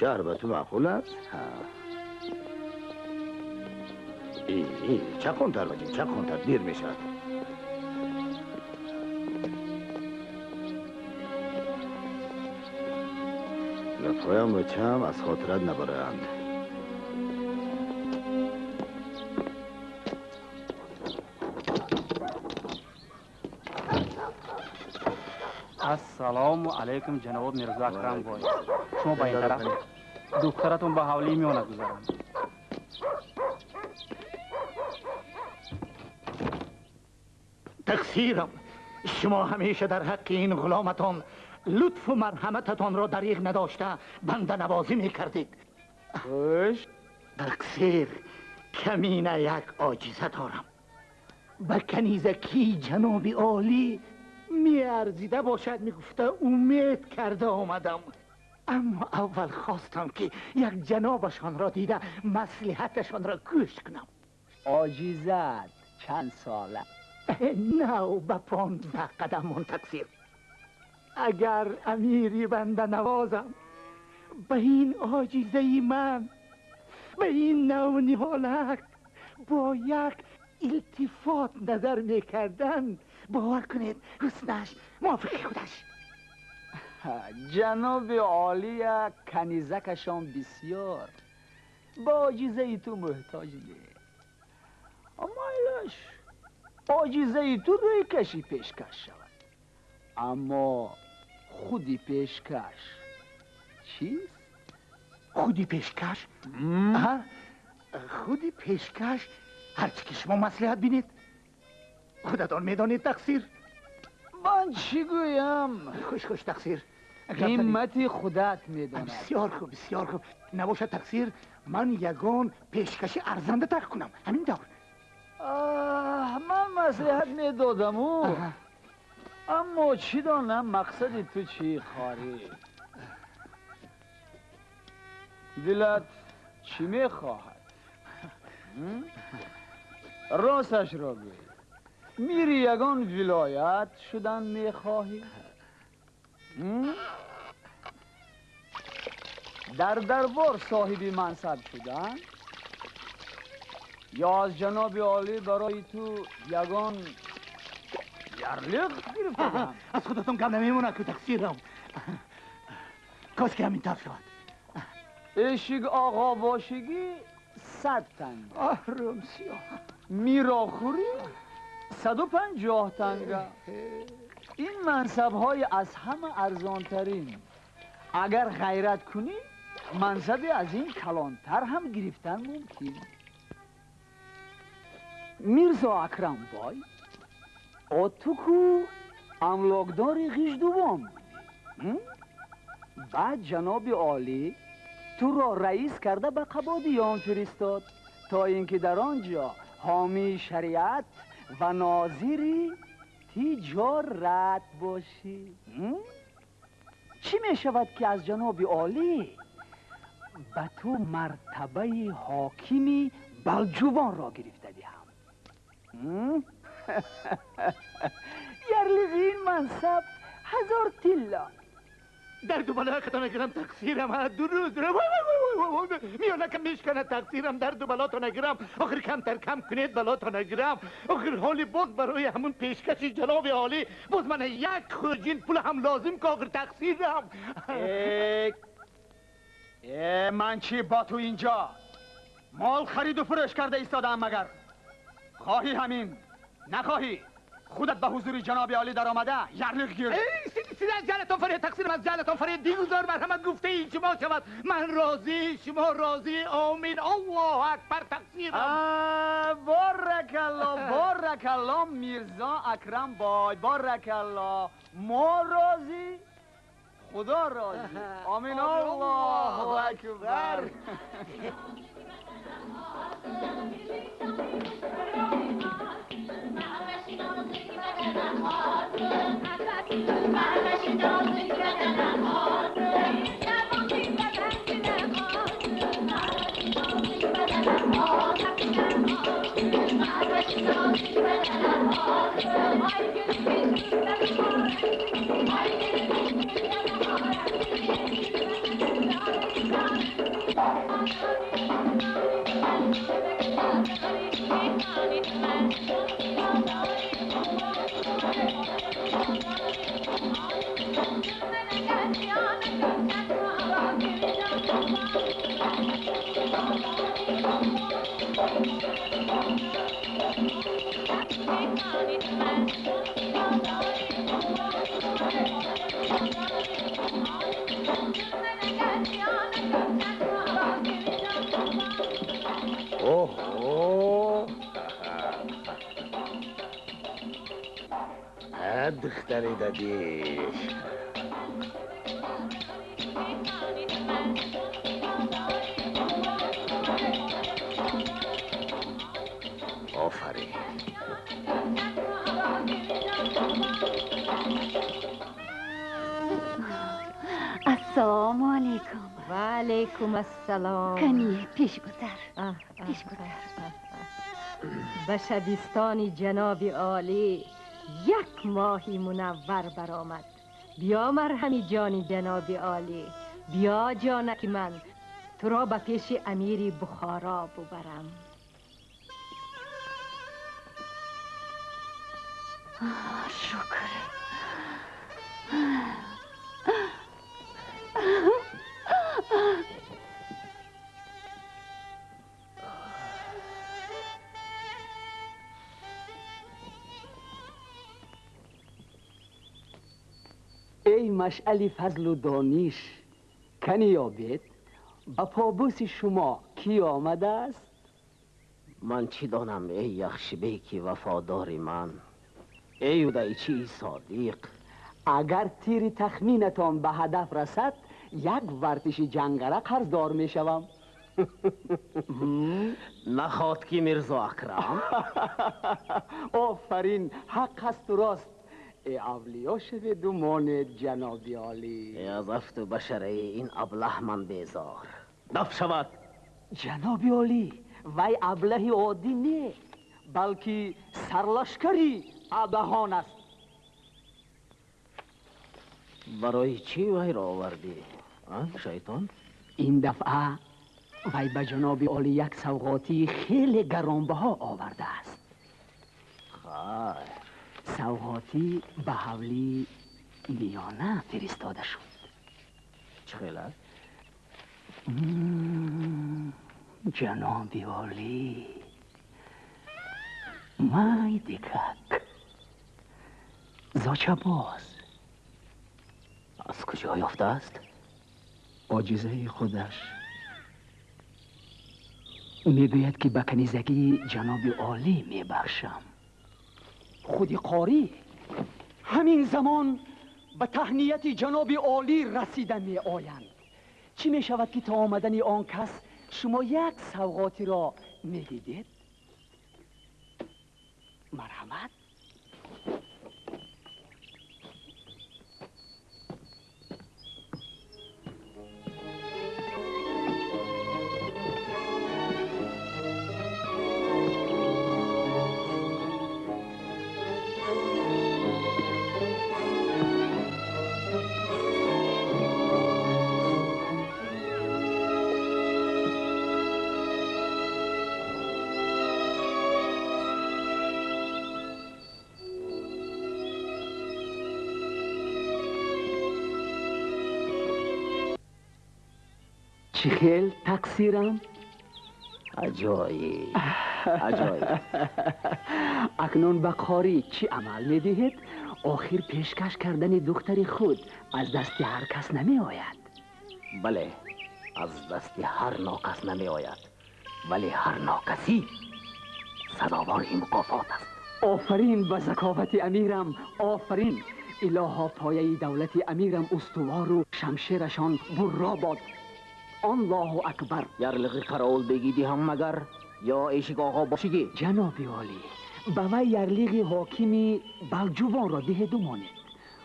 شهر به تو معقول است؟ ای ای چقونتر بجیم، چقونتر دیر میشد. لپایم بچم از خاطرت نبرند. السلام علیکم جناب میرزا اکرم بای. شما با این طرف دخترتون به حوالی میانه گذارم. تقصیرم، شما همیشه در حق این غلامتان لطف و مرحمتتان را دریغ نداشته بنده نوازی میکردید. خوش تقصیر، کمینه یک عاجزه دارم. به کنیزکی جناب عالی میارزیده باشد میگفته امید کرده آمدم، اما اول خواستم که یک جنابشان را دیده مصلحتشان را گوش کنم. عاجزت چند ساله؟ 9 به 15 قدم من تقصیر. اگر امیری بنده نوازم به این عاجزه من، به این نونهالک با یک التفات نظر میکردن، باور کنید حسنش موافق خودش. جناب عالی کنیزکشان بسیار با عاجزه تو محتاج نه، اما ایلش عاجزه تو روی کشی پیشکش شود، اما خودی پیشکش چیست؟ خودی پیشکش؟ خودی پیشکش هرچی که شما مصلحت بینید خودتان میدانید تقصیر. من چی گویم؟ خوش خوش تقصیر، قیمت خودت میداند. بسیار خوب بسیار خوب، نباشد تقصیر من یگان پیشکش ارزنده تر کنم همین دور. من مصلحت میدادم او، اما چی دانم مقصد تو چی خاری؟ دلت چی میخواهد؟ راستش را گوی، میری یگان ولایت شدن میخواهی؟ در دربار صاحبی منصب شدن؟ یا از جناب عالی برای تو یگان یرلق گرفتم؟ از خودتون کم نمیمونه که تقصیرم. کاش که همین طرف شود. اشیگ آقا باشگی 100 تنگه. آرام سیاه. میراخوری 150 تنگه. این منصب های از همه ارزان ترین. اگر غیرت کنی منصب از این کلانتر هم گرفتن ممکن. میرزا اکرم بای تو کو املاکدار غیشدوان بودی، بعد جناب عالی تو را رئیس کرده به قبادیان فرستاد تا اینکه در آنجا حامی شریعت و ناظری تجارت باشی. چی می شود که از جناب عالی به تو مرتبه حاکمی بلجوان را گرفته دهم؟ یرلغ این منصب 1000 طلا. درد و بلا خطا نگیرم تقصیرم. درود میانه کم میشکنه تقصیرم. درد و بلا تا نگیرم، آخر کمتر کم کنید بلا تا نگیرم. آخر حالی باز برای همون پیشکش جناب عالی باز من یک خرجین پول هم لازم که آخر تقصیرم. من چی با تو اینجا مال خرید و فروش کرده ایستادم؟ مگر خواهی همین نخواهی خودت به حضور جناب عالی در آمده یرلغ گیر. ای سیدی از جهلتان فرید، تقصیرم از جهلتان فرید. دیگذار مرحمت گفته این شما شود، من راضی شما راضی، آمین الله اکبر تقصیرم. بارک الله بارک الله میرزا اکرم بای، بارک الله. ما راضی خدا راضی، آمین الله اکبر. دختری دادیش. آفرین. السلام علیکم. و علیکم السلام. کنی پیش گذر. پیش گذر. به شبستان جناب عالی یک ماهی منور برآمد. بیا مرهمی جانی جناب عالی، بیا جانک من، تو را به پیش امیر بخارا ببرم. شکر. ای مشعل فضل و دانش، کنی یابید به پابوس شما کی آمده است؟ من چی دانم ای یخشبیکی وفادار من، ای ودایچی صادق. اگر تیر تخمینتان به هدف رسد یک ورتش جنگره قرضدار می شوم. نخواد که میرزا اکرم. آفرین، حق است و راست. ای اولیا شوید و مانید جناب عالی. ای از افت و بشره این ابله من بیزار. دف شود. جناب عالی، وی ابله عادی نه، بلکه سرلشکری ابلهان است. برای چی وی را آوردی شیطان؟ این دفعه وی به جناب عالی یک سوغاتی خیلی گرانبها آورده است. خیر. سوغاتی به حولی میانه فرستاده شد. چه خیلی است؟ جناب عالی، مای دیکک زاچه باز از کجا یافته است؟ عاجزه خودش. میگوید که به کنیزگی جناب عالی میبخشم. خودی قاری همین زمان به تهنیت جناب عالی رسیده می آیند. چی می شود که تا آمدن آن کس شما یک سوغاتی را می دیدید؟ مرحمت. چی خیل تقصیرم؟ عجایب عجایب. اکنون به قاری چی عمل میدهید؟ آخر پیشکش کردن دختر خود از دست هر کس نمی آید. بله، از دست هر ناکس نمی آید، ولی هر ناکسی سزاوار این مکافات است. آفرین به ذکاوت امیرم، آفرین. الها پایه دولت امیرم استوار و شمشیرشان برا باد. الله اکبر. یرلغی قراول بگیدی هم مگر یا ایشک آقا باشگی؟ جناب عالی، به وی یرلیغ حاکمی بلجوان را دهید و مانید.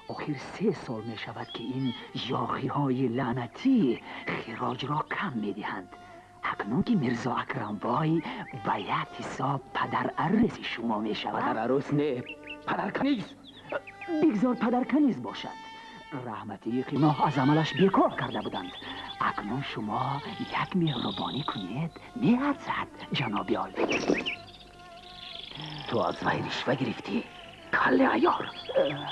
آخر 3 سال می شود که این یاخی های لعنتی خراج را کم می دهند. اکنون که میرزا اکرم بای به یک حساب پدر عروس شما می شود. پدر عروس نه، پدر کنیز. بگذار پدر کنیز باشد. Раҳматии гуноҳ аз амалаш бекор карда буданд. Акнун шумо як меҳрубонӣ кунед, меарзад, ҷаноби олӣ. Ту аз вай ришва гирифтӣ? Калле айёр!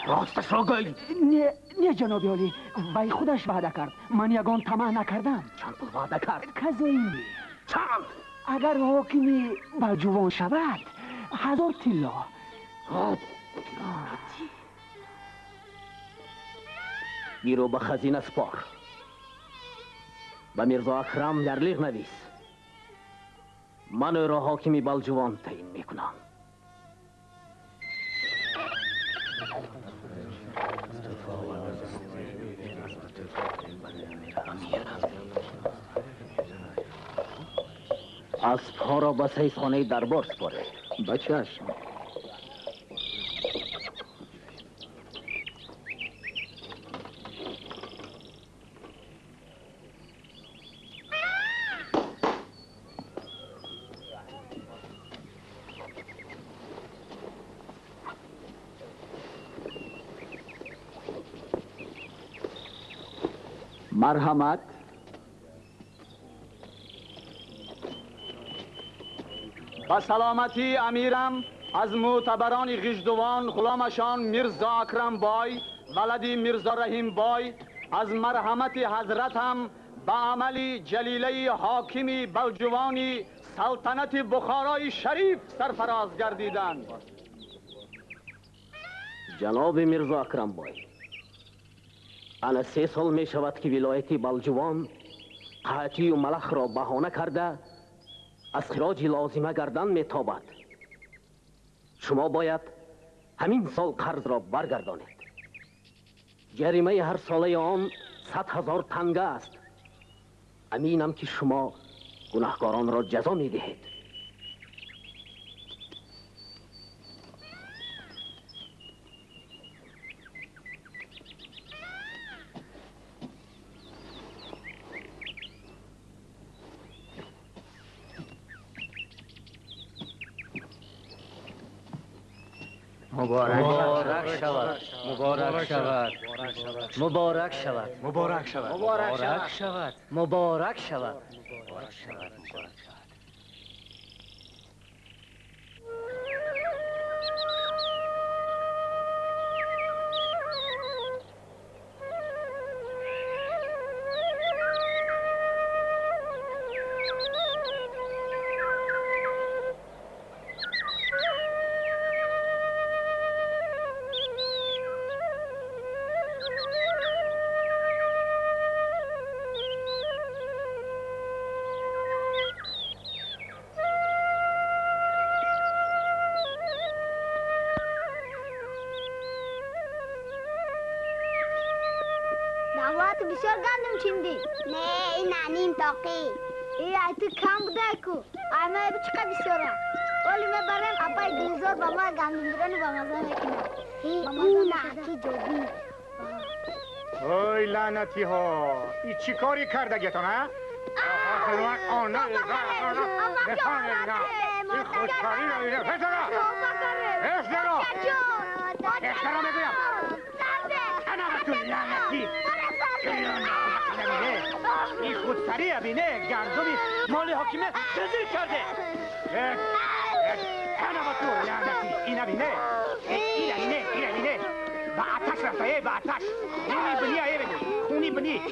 Росташро гӯй! Не, не, ҷаноби олӣ, вай худаш ваъда кард. Ман ягон тамаъ накардам. Чанд пул ваъда кард? Казоинӣ. Чанд? Агар ҳокими Балҷувон шавад, 1000 тилло. Биро ба хазина спор. Ба Мирзо Акрам ярлиқ навис. Ман ӯро ҳокими Балҷувон таъин мекунам. Аспҳоро ба сайсхонаи дарбор супоред. Ба чашм. Марҳамат. Ба саломатии амирам аз мӯътабарони ғиждувон ғуломашон Мирзо Акрамбой, валади Мирзо Раҳимбой, аз марҳамати ҳазратам ба амали ҷалилаи ҳокими Балҷувони салтанати Бухорои шариф сарфароз гардиданд. Ҷаноби Мирзо Акрамбой, ана 3 сол мешавад ки вилояти Балҷувон қаҳтию малахро баҳона карда аз хироҷи лозима гардан метобад. Шумо бояд ҳамин сол қарзро баргардонед. Ҷаримаи ҳар солаи он 100 000 танга аст. Аминам ки шумо гунаҳкоронро ҷазо медиҳед. Муборак шавад, муборак шавад, муборак шавад, муборак шавад, муборак шавад, муборак шавад, муборак шавад, муборак шавад. بسیار گندم چیندی. نه این نیم تاقی. ای تو کم بوده کو. اما چقدر بسیاره. ولی من برم اپای گلزار با ما گندم برانی با مزه میکنه. این نه کی جوبی. اوی لعنتی ها، این چی کاری کرده گتان ها؟ این خودکاری را ایده پسرا! افزرا! افزرا میگویم! تنابتون لعنتی! این خودسری ابینه گندمی مال حاکمه دزدی کرده! تنابتون لعنتی! این ابینه! این ابینه! این ابینه! به آتش رفته به آتش! خونی بنی آیه بگو! خونی بنی!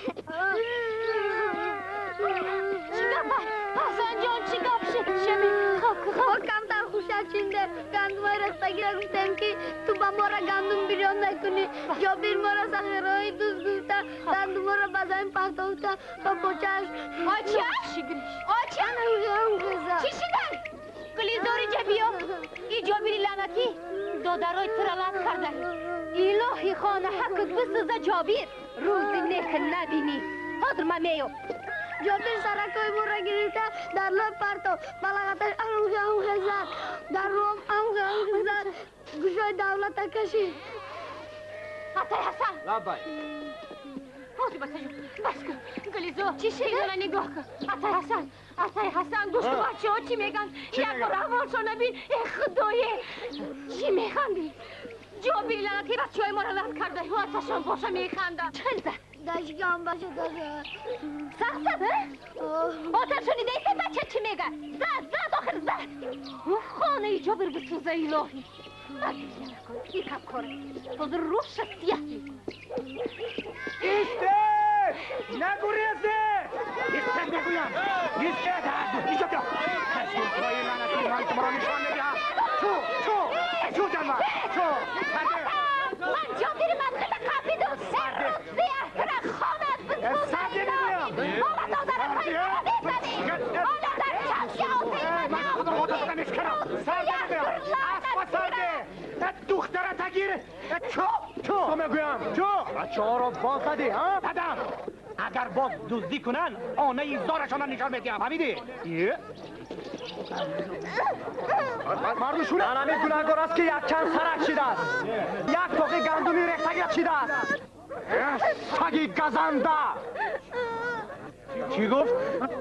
چی گپ حسن جان چی گپ شد شمی خاک خاک کمتر خوشحال شده گندمای رختگی را گفتم که تو با ما را گندم بریان نکنی جابر ما را سخیرهای دوست گفته گندم را به زمین پرتافته با پاچه‌اش آچه؟ آچه؟ چی شده؟ گلیزاری جبیا ای جابری لعنتی دادرای ترلت کرده الهی خانه حقت بسوزه جابر روزی نیک نبینی حاضر من میام جابر سرکای ما را گرفته در لای پرتاب بلغتش امغه امغه زد در روم امغه امغه زد گوشای دولت کشید عطای حسن لبای حاضر بس بس کن گلیزو چی شده؟ اینو نگاه کن عطای حسن عطای حسن گوش کن بچه ها چی میگن یک بار احوالشان بین ای خدایه چی میخندی؟ Ҷобири лаънатӣ бачаҳои моро лат карда. Оташон боша механдад. Чӣ хел зад? Дашгам баша дада. Сахт зад, оташ шунидаисе бача чӣ мегӯяд? Зад, зад, охир зад. Хонаи Ҷобир бисӯза, илоҳӣ. Ба гиря накун, икаб кора. Ҳозир рӯша сияҳ мекунад. Исте! Нагурезед! Истед мегӯям! Истед! Инҷо биё! Касбҳои лаънатӣ ман шуморо нишон медиҳам! Чӯ! Чӯ! Чӯ ҷанвар! Чӯ! Сарде! Ман Ҷобири мадғида қапидум! Рӯзи ахтира хонат бисӯза, илоҳӣ! Ҳола додаратҳои маро мезанӣ! Ҳола дар чашми отаи ман наофтодӣ! Сарде мегӯям! Аспа сарде! Духтарата гир! Чӯ! Чӯ! Чӯ мегӯям! Чӯ! Бачаҳоро боз задӣ, ҳа? Задам! Агар боз дуздӣ кунанд, онаи зорашонро нишон медиҳам, фаҳмидӣ? Марду шуна! Ман ҳамин гунаҳгор аст, ки якчанд сарак шидааст. Як тоқи гандуми рехтагӣ шидааст. Саги газанда! Чӣ гуфт?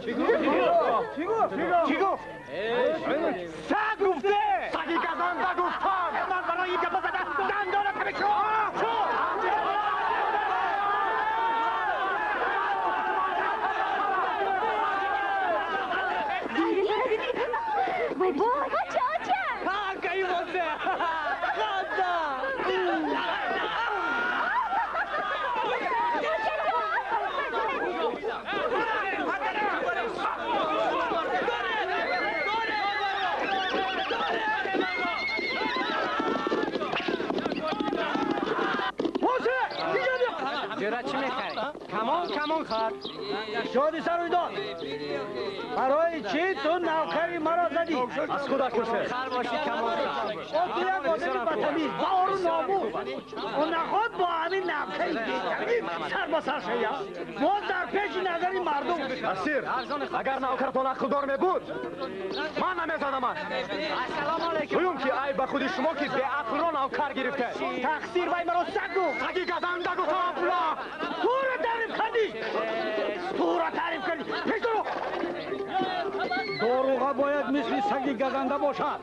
Чӣ гуфт? Чӣ гуфт? Саг гуфте! Саги газанда гуфтам! Ман барои ин гапа зада дандонат мешӯ! Вой вой, оча, оча! Ха, каи бозе! Ханда! ҷӯра чӣ мехарӣ? Камон, камон хар. Шоди саруйдод, барои чӣ ту навкари маро задӣ? Аз худо пурсед. Хар бошӣ, камон хар. О, ту як одами батамиз, ба ору номус. О, наход бо ҳамин навкари бетамиз сар ба сар шавя. Боз дар пеши назари мардум. Асир, агар навкаратон ақлдор мебуд, ман намезадамаш. Ассалому алайкум. Гӯюм ки айб ба худи шумо, ки беақлро навкар гирифте. Тақсир вай маро саг гуфт. Саги газанда гуфтам, Абдулла! Туро таъриф кардӣ! Туро таъриф кардӣ! Пеш дору! Доруға бояд мисли саги газанда бошад.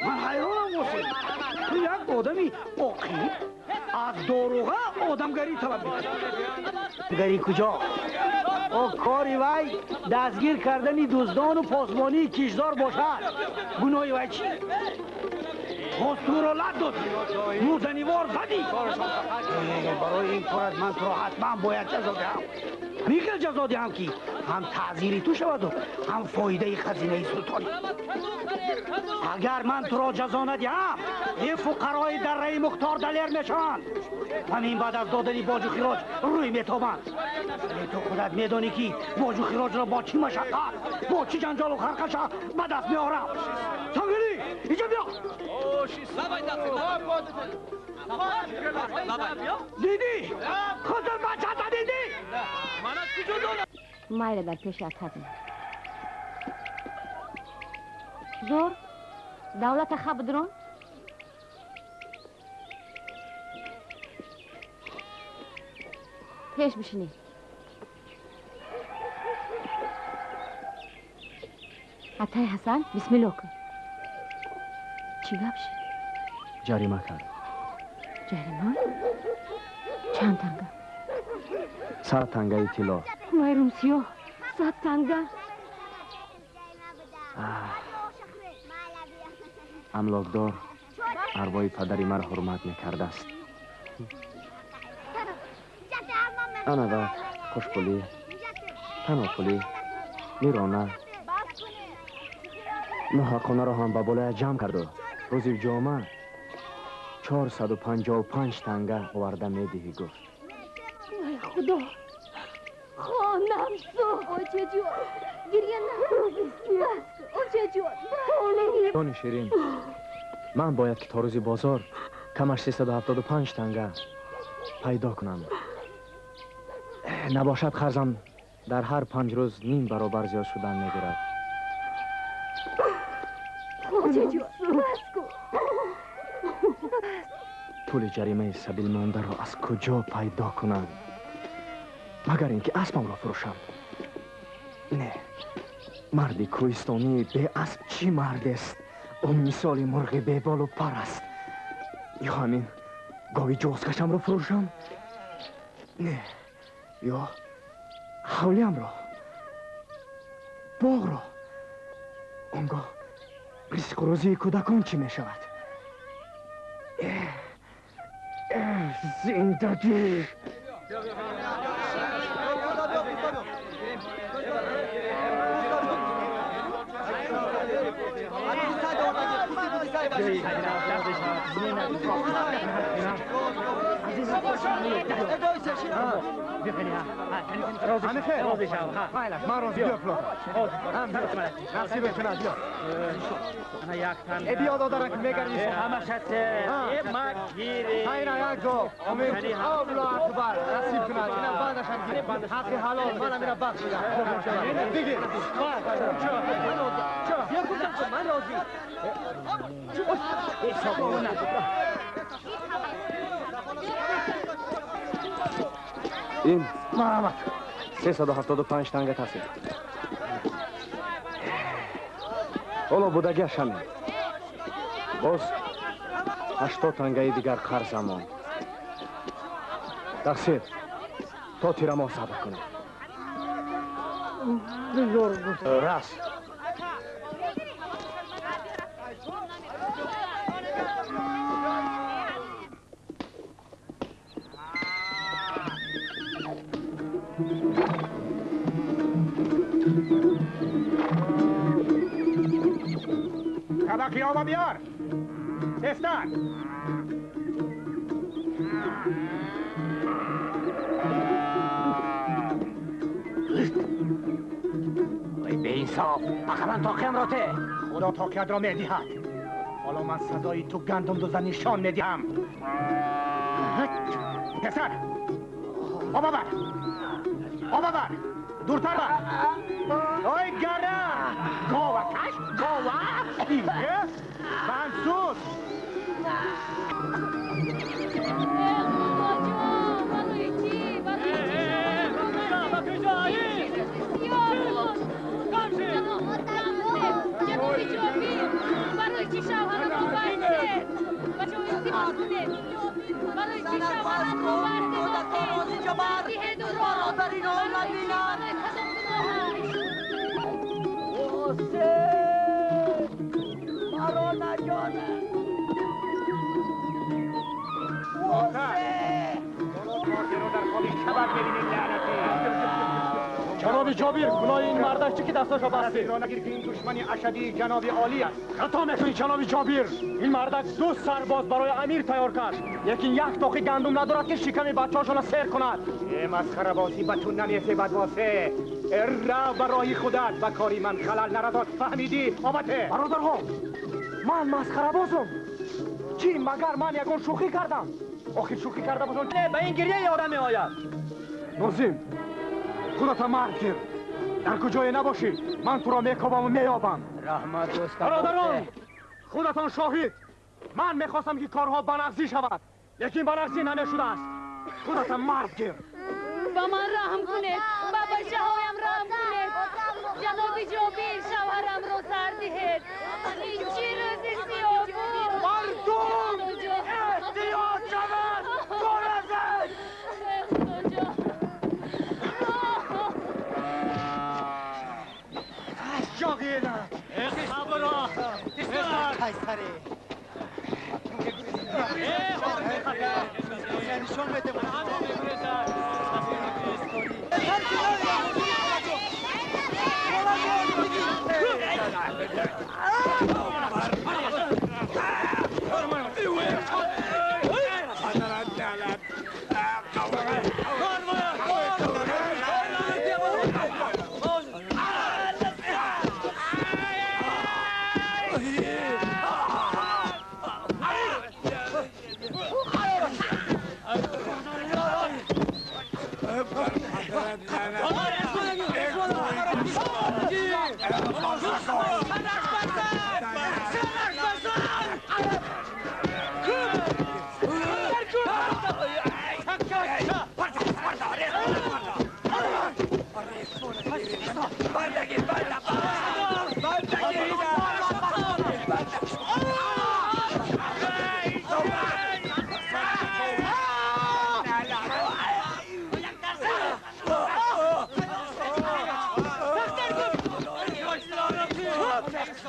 Ман ҳайронам, Муҳсин. Ту як одами оқил аз доруға одамгарӣ талаб мекунӣ. Гарӣ куҷо? О, кори вай дастгир кардани дуздону посбонии кишзор бошад. Гуноҳи вай чӣ? Боз туро лат додӣ, мурданивор задӣ. Барои ин корат ман туро ҳатман бояд ҷазо диҳам. Михел ҷазо диҳам, ки ҳам таъзири ту шаваду ҳам фоидаи хазинаи султонӣ. Агар ман туро ҷазо надиҳам, ин фуқарои дарраи Мухтор далер мешаванд ва мин баъд аз додани боҷу хироҷ рӯй метобанд. Вале ту худат медонӣ, ки боҷу хироҷро бо чӣ машаққат, бо чӣ ҷанҷолу харқаша ба даст меорам. Сангилӣ, инҷа биё! Дидӣ? Худат бачата дидӣ? Майла, дар пеши атад зор давлата хабдрон. Пеш бишинӣ. Атай Ҳасан, бисмилло кун. Чӣ гап шуд? Ҷарима кард. Ҷарима? Чанд танга? 100 тангаи тилло. Вай, румсиёҳ, 100 танга! Амлокдор арвои падари маро ҳурмат мекардааст. Ана вақт хушпулӣ, танопулӣ, мирона ноҳақонаро ҳам ба болоя ҷамъ карду рӯзи ҷома 455 танга оварда медиҳӣ, гуфт. Вай, худо, хонам сӯхт! Очаҷон, гиря накун, бас кун, очаҷон. Ҷони ширин, ман бояд ки то рӯзи бозор камаш 375 танга пайдо кунам. Набошад, қарзам дар ҳар 5 рӯз ним баробар зиёд шудан мегирад. Очаҷон, бас кун. Пули ҷаримаи сабилмондаро аз куҷо пайдо кунам? Магар ин ки аспамро фурӯшам. Не, марди кӯҳистонии беасп чӣ мардест? Ӯ мисоли мурғи беболу пар аст. Ё ҳамин гови ҷозкашамро фурӯшам? Не, ё ҳавлиамро, боғро. Он гоҳ ризқу рӯзии кӯдакон чӣ мешавад? Зиндагӣ! من راضی بیا فلان نصیب کنه بیا بیا دادرک میگردی اینا یک دو امید الله اکبر نصیب کنه اینا بعدش هم حق حلال منم اینا بخشیدم بگیر من راضی. Ин 375 танга тасир. Ҳоло будагиаш ҳамин. Боз 80 тангаи дигар қарзам монд. Тақсир, то тирамоҳ сабр кунед. Рас. Табақи оба биёр! Тезтар! Ой, беинсоф! Ақаллан тоқиамро те! Худо тоқиятро медиҳад. Ҳоло ман сазои ту гандумдуза нишон медиҳам. Писар! Оба бар! Оба бар! Дуртар бар! Ой, гара! Гова каш! Гова! Мансур! Ҷаноби Ҷобир, гуноҳи ин мардаш чӣ ки дасташо бастед? Нагир ки ин душмани ашадии ҷаноби олӣ аст. Хато мекунӣ, ҷаноби Ҷобир. Ин мардак ду сарбоз барои амир тайёр кард, лекин як тоқи гандум надорад ки шиками бачаҳошонро сер кунад. Э, масхарабозӣ ба ту намезебад, восе. Рав ба роҳи худат, ба кори ман халал нарадод, фаҳмидӣ? Обате! Бародарҳо, ман масхарабозум. Чӣ, магар ман ягон шӯхӣ кардам? Охир шӯхӣ карда бошам, не, ба ин гирья ёрам меояд. Нозим, худата мард гир. Дар куҷое набошӣ, ман туро мекобаму меёбам. Раҳмат, дӯстам. Бародарон, худатон шоҳид. Ман мехостам ки корҳо ба нағзӣ шавад, лекин ба нағзӣ намешудааст. Худата мард гир. Ба ман раҳм кунед, ба бачаҳоям раҳм кунед. Ҷаноби Ҷобир, шавҳарамро сар диҳед. Ин чӣ рӯзи сиёҳ буд? Мардум эҳтиёт шавад, гуразед!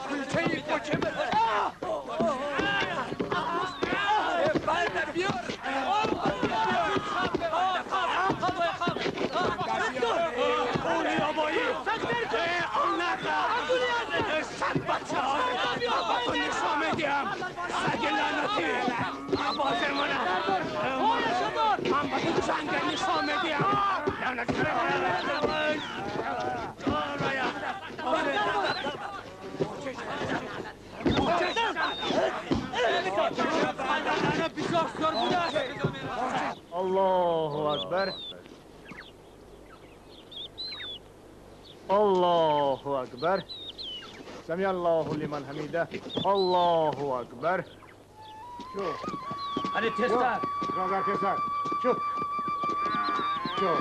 Кулчаи поча بنده بیار. سگ بچه ها با تو نشان میدیم. سگ لعنتی عباس منه. من با تو جنگ نشان میدیم. لعنتی. الله اکبر. الله اکبر. سمع الله لمن حمیده. الله اکبر. شو انا تستر راجع تستر. شو شو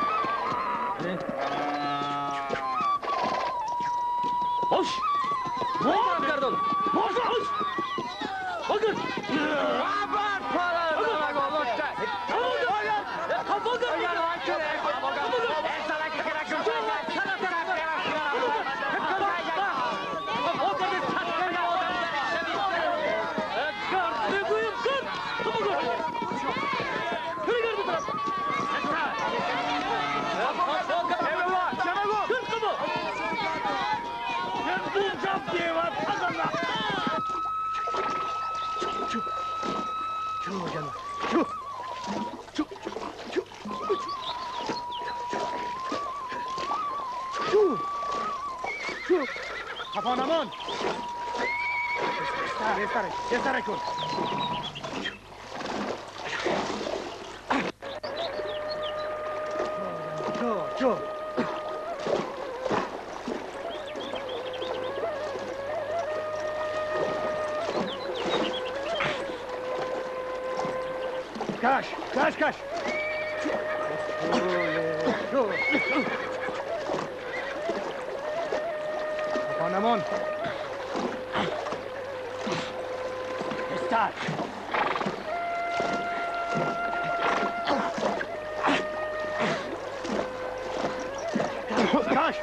باش باش گردون باش باش باش خفانمان. استر کن. چو کش کش کش. خفانمان. استر. کش.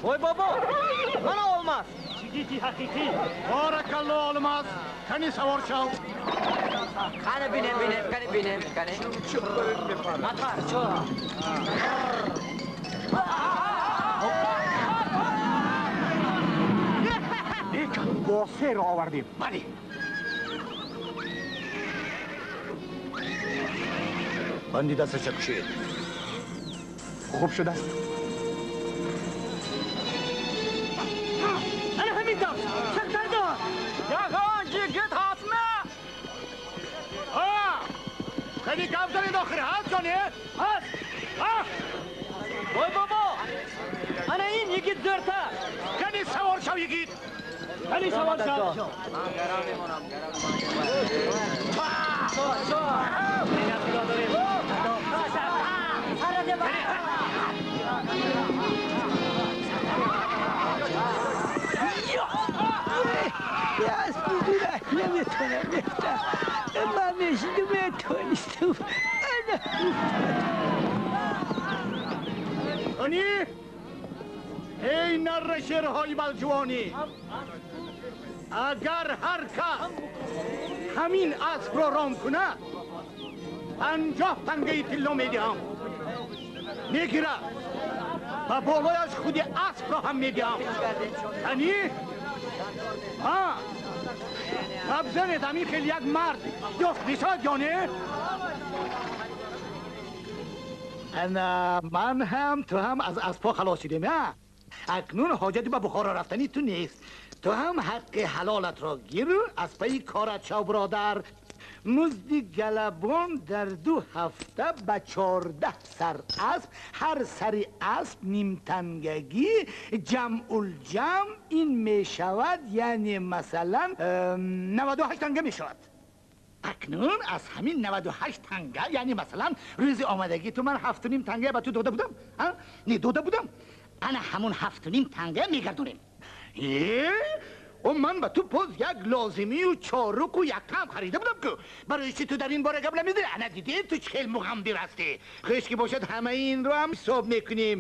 وای بابا من olmaz. Çigiti hakiki. Barakallah olmaz. Kani savar şav. Kani binem binem kani binem kani. Matar ço. با سه رو آوردیم. بله. بندی دستش کشید. خوب شده است. انا همین دار سختر دار یگان جیگت هستمه. آه خیلی کم دارید آخر هست جانه هست. آه وای بابا انا این یگیت زرته. کنی سوار شو یگیت. کنی سوار شو. من گرم میمونم گرم. از بزرگ نمیتونم بیفتم. من نمیتونستم. آنی ای نر شیرهای بلجوانی، اگر هر کس همین اسب را رام کند 50 تنگه طلا میدهم. میگیرد. Ба болояш худи аспро ҳам медиҳам. Кани? Ҳа? Гап занед, ҳамин хел як мард ёфт мешавад ё не? Ана ман ҳам ту ҳам аз аспҳо халос шудем, а? Акнун ҳоҷати ба Бухоро рафтани ту нест. Ту ҳам ҳаққи ҳалолатро гир, аз пайи корат шав, бародар. Музди галабон дар 2 ҳафта ба 14 сар асп, ҳар сари асп нимтангагӣ, ҷамъулҷамъ ин мешавад, яъне масалан 98 танга мешавад. Акнун аз ҳамин 98 танга, яъне масалан рӯзи омадагӣ ту ман 7.5 танга ба ту дода будам, не дода будам? Ана ҳамон 7.5 танга мегардонем. О ман ба ту боз як лозимию чоруку як кам харида будам ку. Барои чи ту дар ин бора гап намезанӣ? Ана дидӣ ту чӣ хел муғамбир ҳастӣ. Хуш ки бошад, ҳамаи инро ҳам ҳисоб мекунем.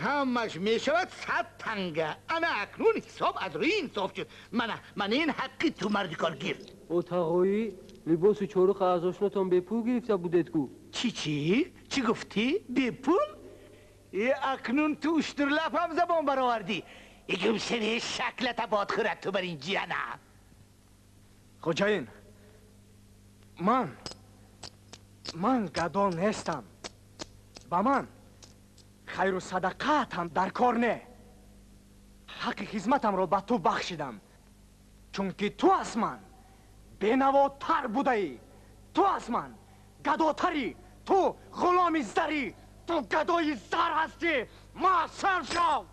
Ҳамаш мешавад 100 танга. Ана акнун ҳисоб аз рӯи инсоф шуд. Мана ин ҳаққи ту, марди коргир. О тағоӣ, либосу чоруқа аз ошнотон бепул гирифта будед ку? Чӣ чӣ? Чӣ гуфтӣ? Бепул? Акнун ту уштурлаб ҳам забон баровардӣ. Игумшави шаклата бод хӯрад ту бар ин ҷиана. Хоҷаин, ман гадо нестам. Ба ман хайру садақаатам дар кор не. Ҳаққи хизматамро ба ту бахшидам, чунки ту аз ман бенавотар будаӣ. Ту аз ман гадотарӣ. Ту ғуломи зарӣ. Ту гадои зар ҳастӣ. Маъсар шав.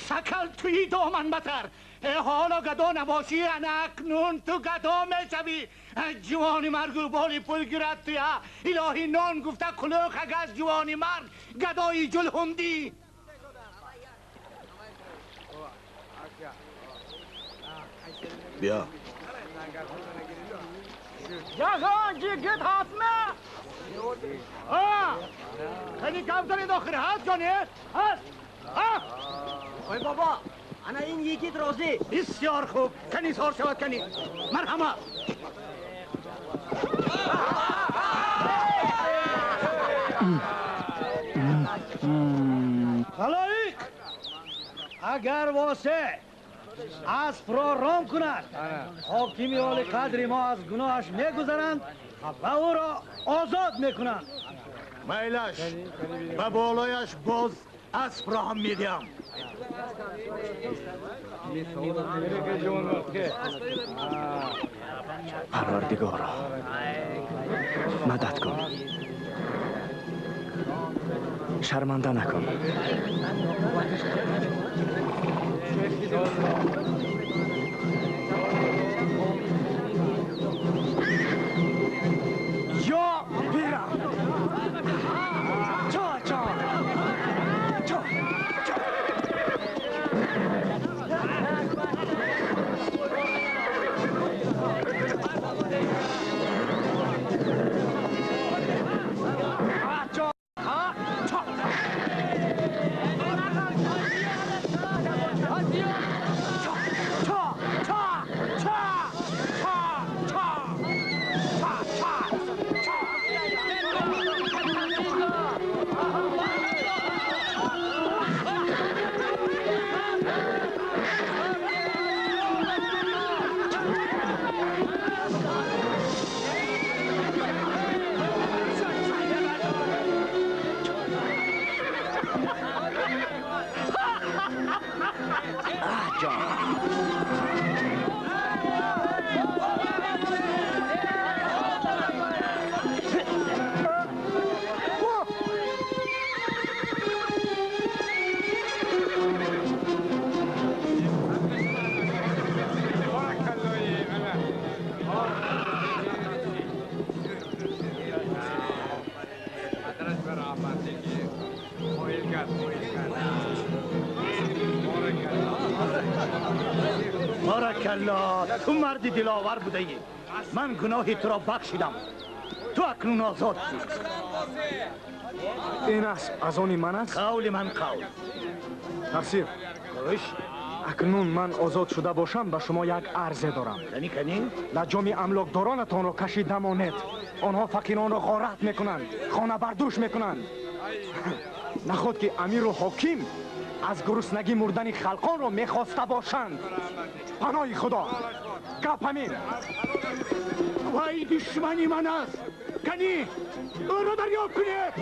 Сакал туи доман батар. Ҳоло гадо набошӣ, ана акнун ту гадо мешавӣ. Ҷавони маргу боли пул гирад туя. Илоҳи нон гуфта қулӯқ агаз ҷавони марг гадои ҷулҳундӣ. Биё. Ягон ҷигит ҳастме? Кани гап занед, охир ҳаст ё не? Ҳаст? Ой бобо, ана ин йигит розӣ. Бисёр хуб, кани сор шавад, кани. Марҳамат. Халоиқ, агар Восеъ аспро ром кунад, ҳокими олиқадри мо аз гуноҳаш мегузаранд ва ӯро озод мекунанд. Майлаш, ба болояш боз аспро ҳам медиҳам. Парвардигоро, мадад кун, шарманда накун. Ё пирам! Чо, чо! Чо, чо! Баракалло, ту марди диловар будаӣ. Ман гуноҳи туро бахшидам. Ту акнун озод шудӣ. Ин асп аз они ман аст? Қавли ман қавл. Тақсир. Хуш. Акнун ман озод шуда бошам, ба шумо як арзе дорам. Кани, кани? Лаҷоми амлокдоронатонро кашида монед. Онҳо фақиронро ғорат мекунанд, хона бардӯш мекунанд. Наход ки амиру ҳоким аз гуруснагӣ мурдани халқонро мехоста бошанд. Паноҳи Худо. Гап ҳамин. Вай душмани ман аст. Кани, ӯро дарёб кунед.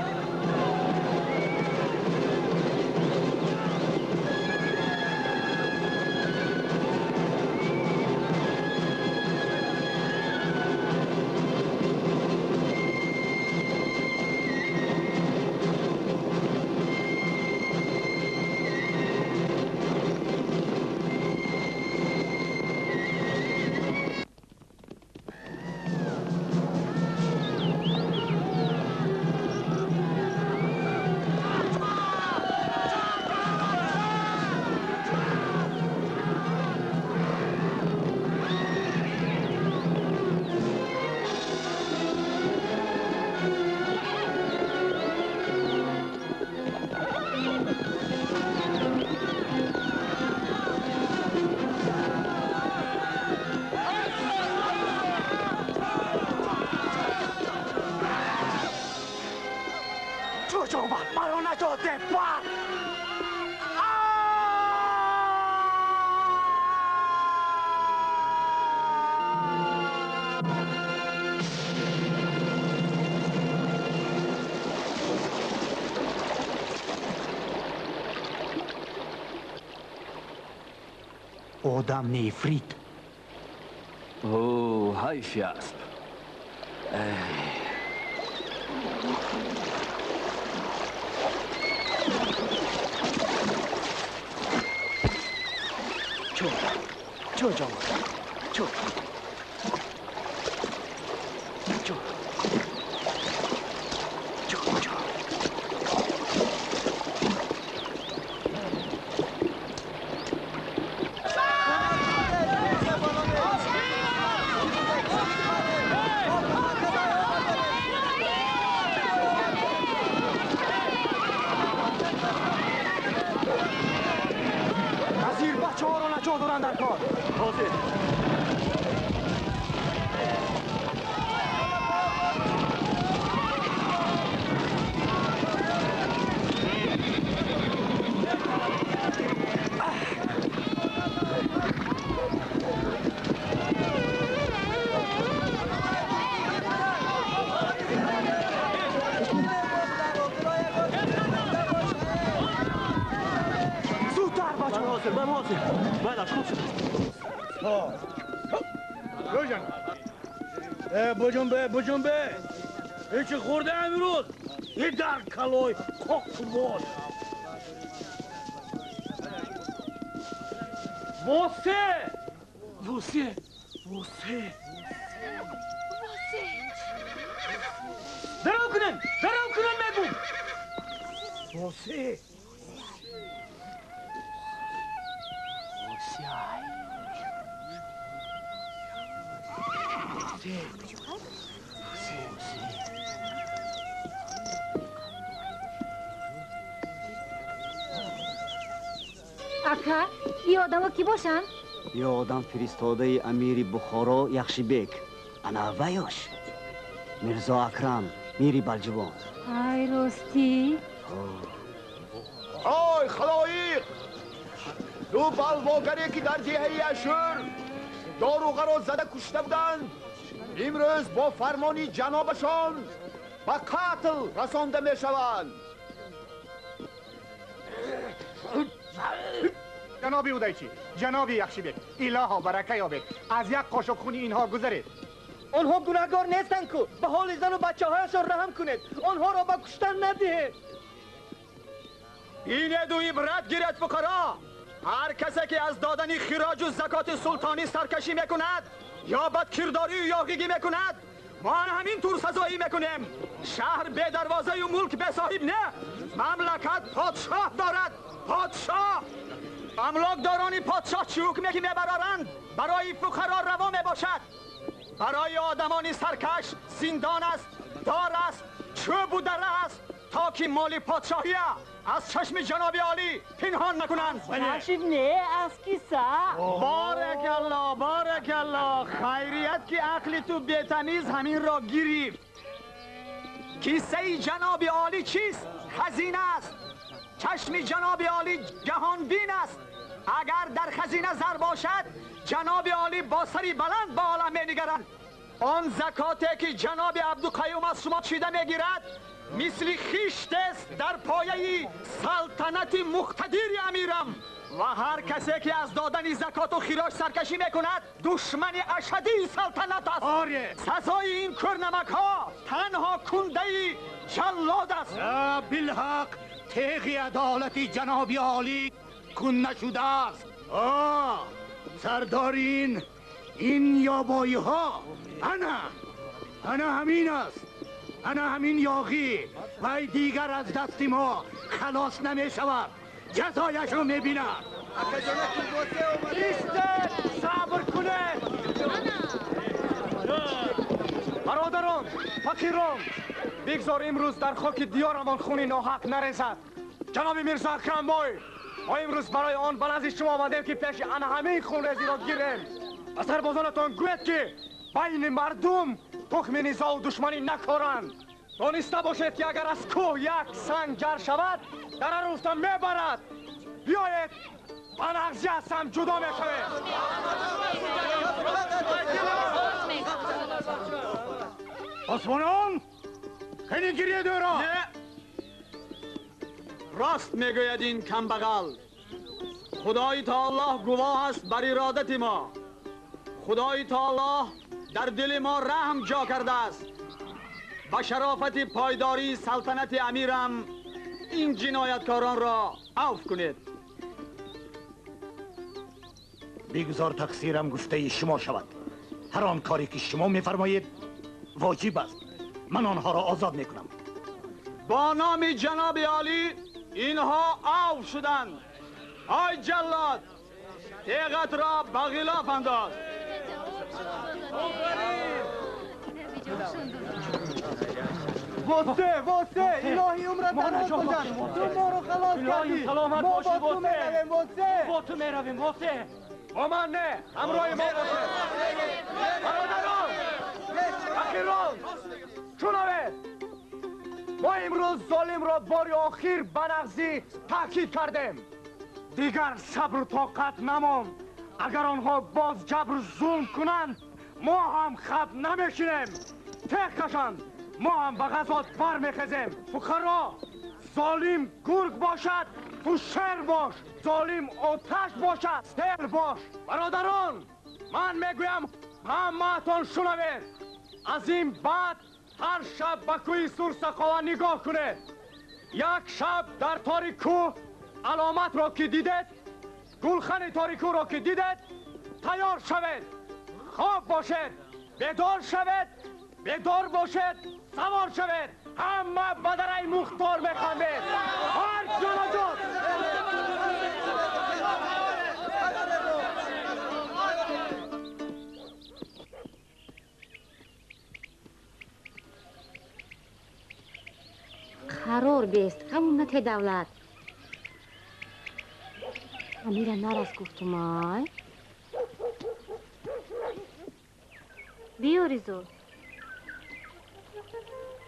Одам нефрит. О, ҳайфи асп. Чо, чо ҷавон, чо. Чо. Чо, чо. Буҷунбе, ҳечи хӯрда имрӯз? И дар калой коқбош. Восе! Восе! Восе! Дарав кунен! Дарав кунен мегум! Восе! Восе! Восе! Ака, и одамо ки бошанд? И одам фиристодаи амири Бухоро Яхшибек. Ана ваёш. Мирзо Акрам, мири Балҷувон. Ай, ростӣ? Ой, халоиқ! Ду балвогаре ки дар деҳаи Ашур доруғаро зада кушта буданд, имрӯз бо фармони ҷанобашон ба қатл расонда мешаванд. Ҷаноби Удайчӣ, ҷаноби Яхшибек, илоҳо барака ёбед. Аз як қошуқ хуни инҳо гузаред. Онҳо гунаҳгор нестанд ку. Ба ҳоли зану бачаҳояшон раҳм кунед. Онҳоро ба куштан надиҳед. Инеду ибрат гиред фуқаро. Ҳар касе ки аз додани хироҷу закоти султонӣ саркашӣ мекунад ё бадкирдорию ёғигӣ мекунад, мо ана ҳамин тур сазоӣ мекунем. Шаҳр бедарвозаю мулк бесоҳиб не, мамлакат подшоҳ дорад. Подшоҳ! Амлокдорони подшоҳ чӣ ҳукме ки мебароранд, барои фуқаро раво мебошад. Барои одамони саркаш зиндон аст, дор аст, чӯбу дара аст, то ки моли подшоҳия аз чашми ҷаноби олӣ пинҳон накунанд. Чашм не, аз киса. Боракалло, боракалло. Хайрият ки ақли ту бетамиз ҳаминро гирифт. Кисаи ҷаноби олӣ чист? Хазина аст. Чашми ҷаноби олӣ ҷаҳонбин аст. Агар дар хазина зар бошад, ҷаноби олӣ бо сари баланд ба олам менигаранд. Он закоте ки ҷаноби Абдуқаюм аз шумо чида мегирад, мисли хишт аст дар пояи салтанати муқтадири амирам. Ва ҳар касе ки аз додани закоту хироҷ саркашӣ мекунад, душмани ашадии салтанат аст. Оре. Сазои ин кӯрнамакҳо танҳо кундаи ҷаллод аст. Билҳақ теғи адолати ҷаноби олӣ кун нашудааст. Сардори ин ёбоиҳо ана ҳамин аст. Ана ҳамин ёғӣ. Вай дигар аз дасти мо халос намешавад. Ҷазояшро мебинад. Истед, сабр кунед. Бародарон, фақирон, бигзор имрӯз дар хоки диёрамон хуни ноҳақ нарезад. Ҷаноби Мирзо Акрамбой, мо имрӯз барои он ба назди шумо омадем ки пеши ана ҳамин хунрезиро гирем. Ба сарбозонатон гӯед ки байни мардум тухми низоу душманӣ накоранд. Дониста бошед ки агар аз кӯҳ як санг ҷар шавад, дара руфта мебарад. Биёед ба нағзӣ аз ҳам ҷудо мешавем. Осмонон, хеле гиред ӯро. Не, рост мегӯяд ин камбағал. Худои таоло гувоҳ аст бар иродати мо. Худои таоло дар дили мо раҳм ҷо кардааст. Ба шарофати пойдории салтанати амирам ин ҷинояткоронро афв кунед. Бигзор тақсирам гуфтаи шумо шавад. Ҳар он коре ки шумо мефармоед воҷиб аст. Ман онҳоро озод мекунам. Бо номи ҷаноби олӣ инҳо афв шуданд. Ой ҷаллод, теғатро ба ғилоф андоз. Восе, восе, илоҳи умрат дароз бошад. Ту моро халос кардӣ. Мо бо ту меравем, восе. Бо ту меравем, восе. Бо ман не, ҳамроҳи мо бошед. Бародарон, фақирон, шунавед. Мо имрӯз золимро бори охир ба нағзӣ таъкид кардем. Дигар сабру тоқат намонд. Агар онҳо боз ҷабру зулм кунанд, мо ҳам хаб намешинем. Теғ кашанд, мо ҳам ба ғазот бармехезем. Фуқаро, золим гург бошад, ту шер бош. Золим оташ бошад, сел бош. Бародарон, ман мегӯям ҳамаатон шунавед. Аз ин баъд ҳар шаб ба кӯҳи Сурсақова нигоҳ кунед. Як шаб дар тори кӯҳ аломатро ки дидед, гулхани тори кӯҳро ки дидед, тайёр шавед, хоб бошед, бедор шавед, бедор бошед, савор шавед. Ҳама ба дараи Мухтор механдед. Ҳар ҷонаҷот. Қарор бест, ҳамонате давлат. Амира нарас гуфтумай. Биё, Ризо.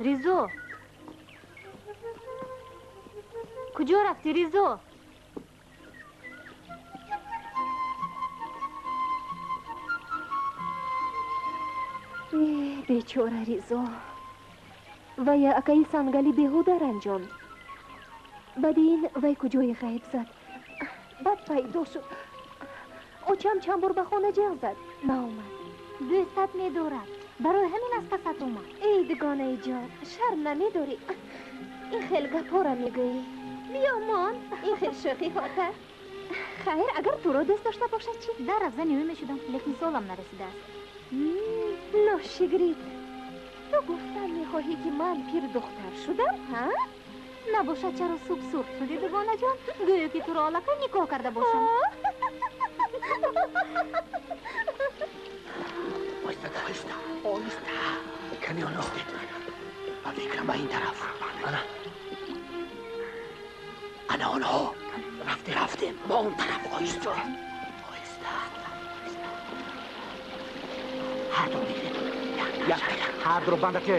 Ризо. Куҷо рафтӣ, Ризо? Бечора Ризо. Вая акаи Сангали беҳуда ранҷонд. Баъди ин вай куҷое ғайб зад. Баъд пайдо шуд. Очам чанд бор ба хона ҷеғ зад. Наомад. Дӯстат медорад. Барои ҳамин аз пасат омад. Эй дугонаи ҷон, шарм намедорӣ? Ин хел гапҳоро мегӯӣ. Биё мон. Ин хел шӯхиҳота. Хайр, агар туро дӯст дошта бошад чӣ? Дар афзани ӯ мешудам, лекин солам нарасидааст. Ношигрид. Ту гуфтан мехоҳӣ ки ман пирдухтар шудам, ҳа? Набошад, чаро суб сурх шудӣ, дугонаҷон? Гӯё ки туро аллакай никоҳ карда бошам. Оҳиста, оҳиста, оҳиста. Каме оҳиста. Ба фикрам ба ин тараф. Ана. Ана онҳо. Рафтем, рафтем. Ба он тараф. Оҳиста. Оҳиста. Ҳар ду мегирем. Як ҳар дуро бандаке.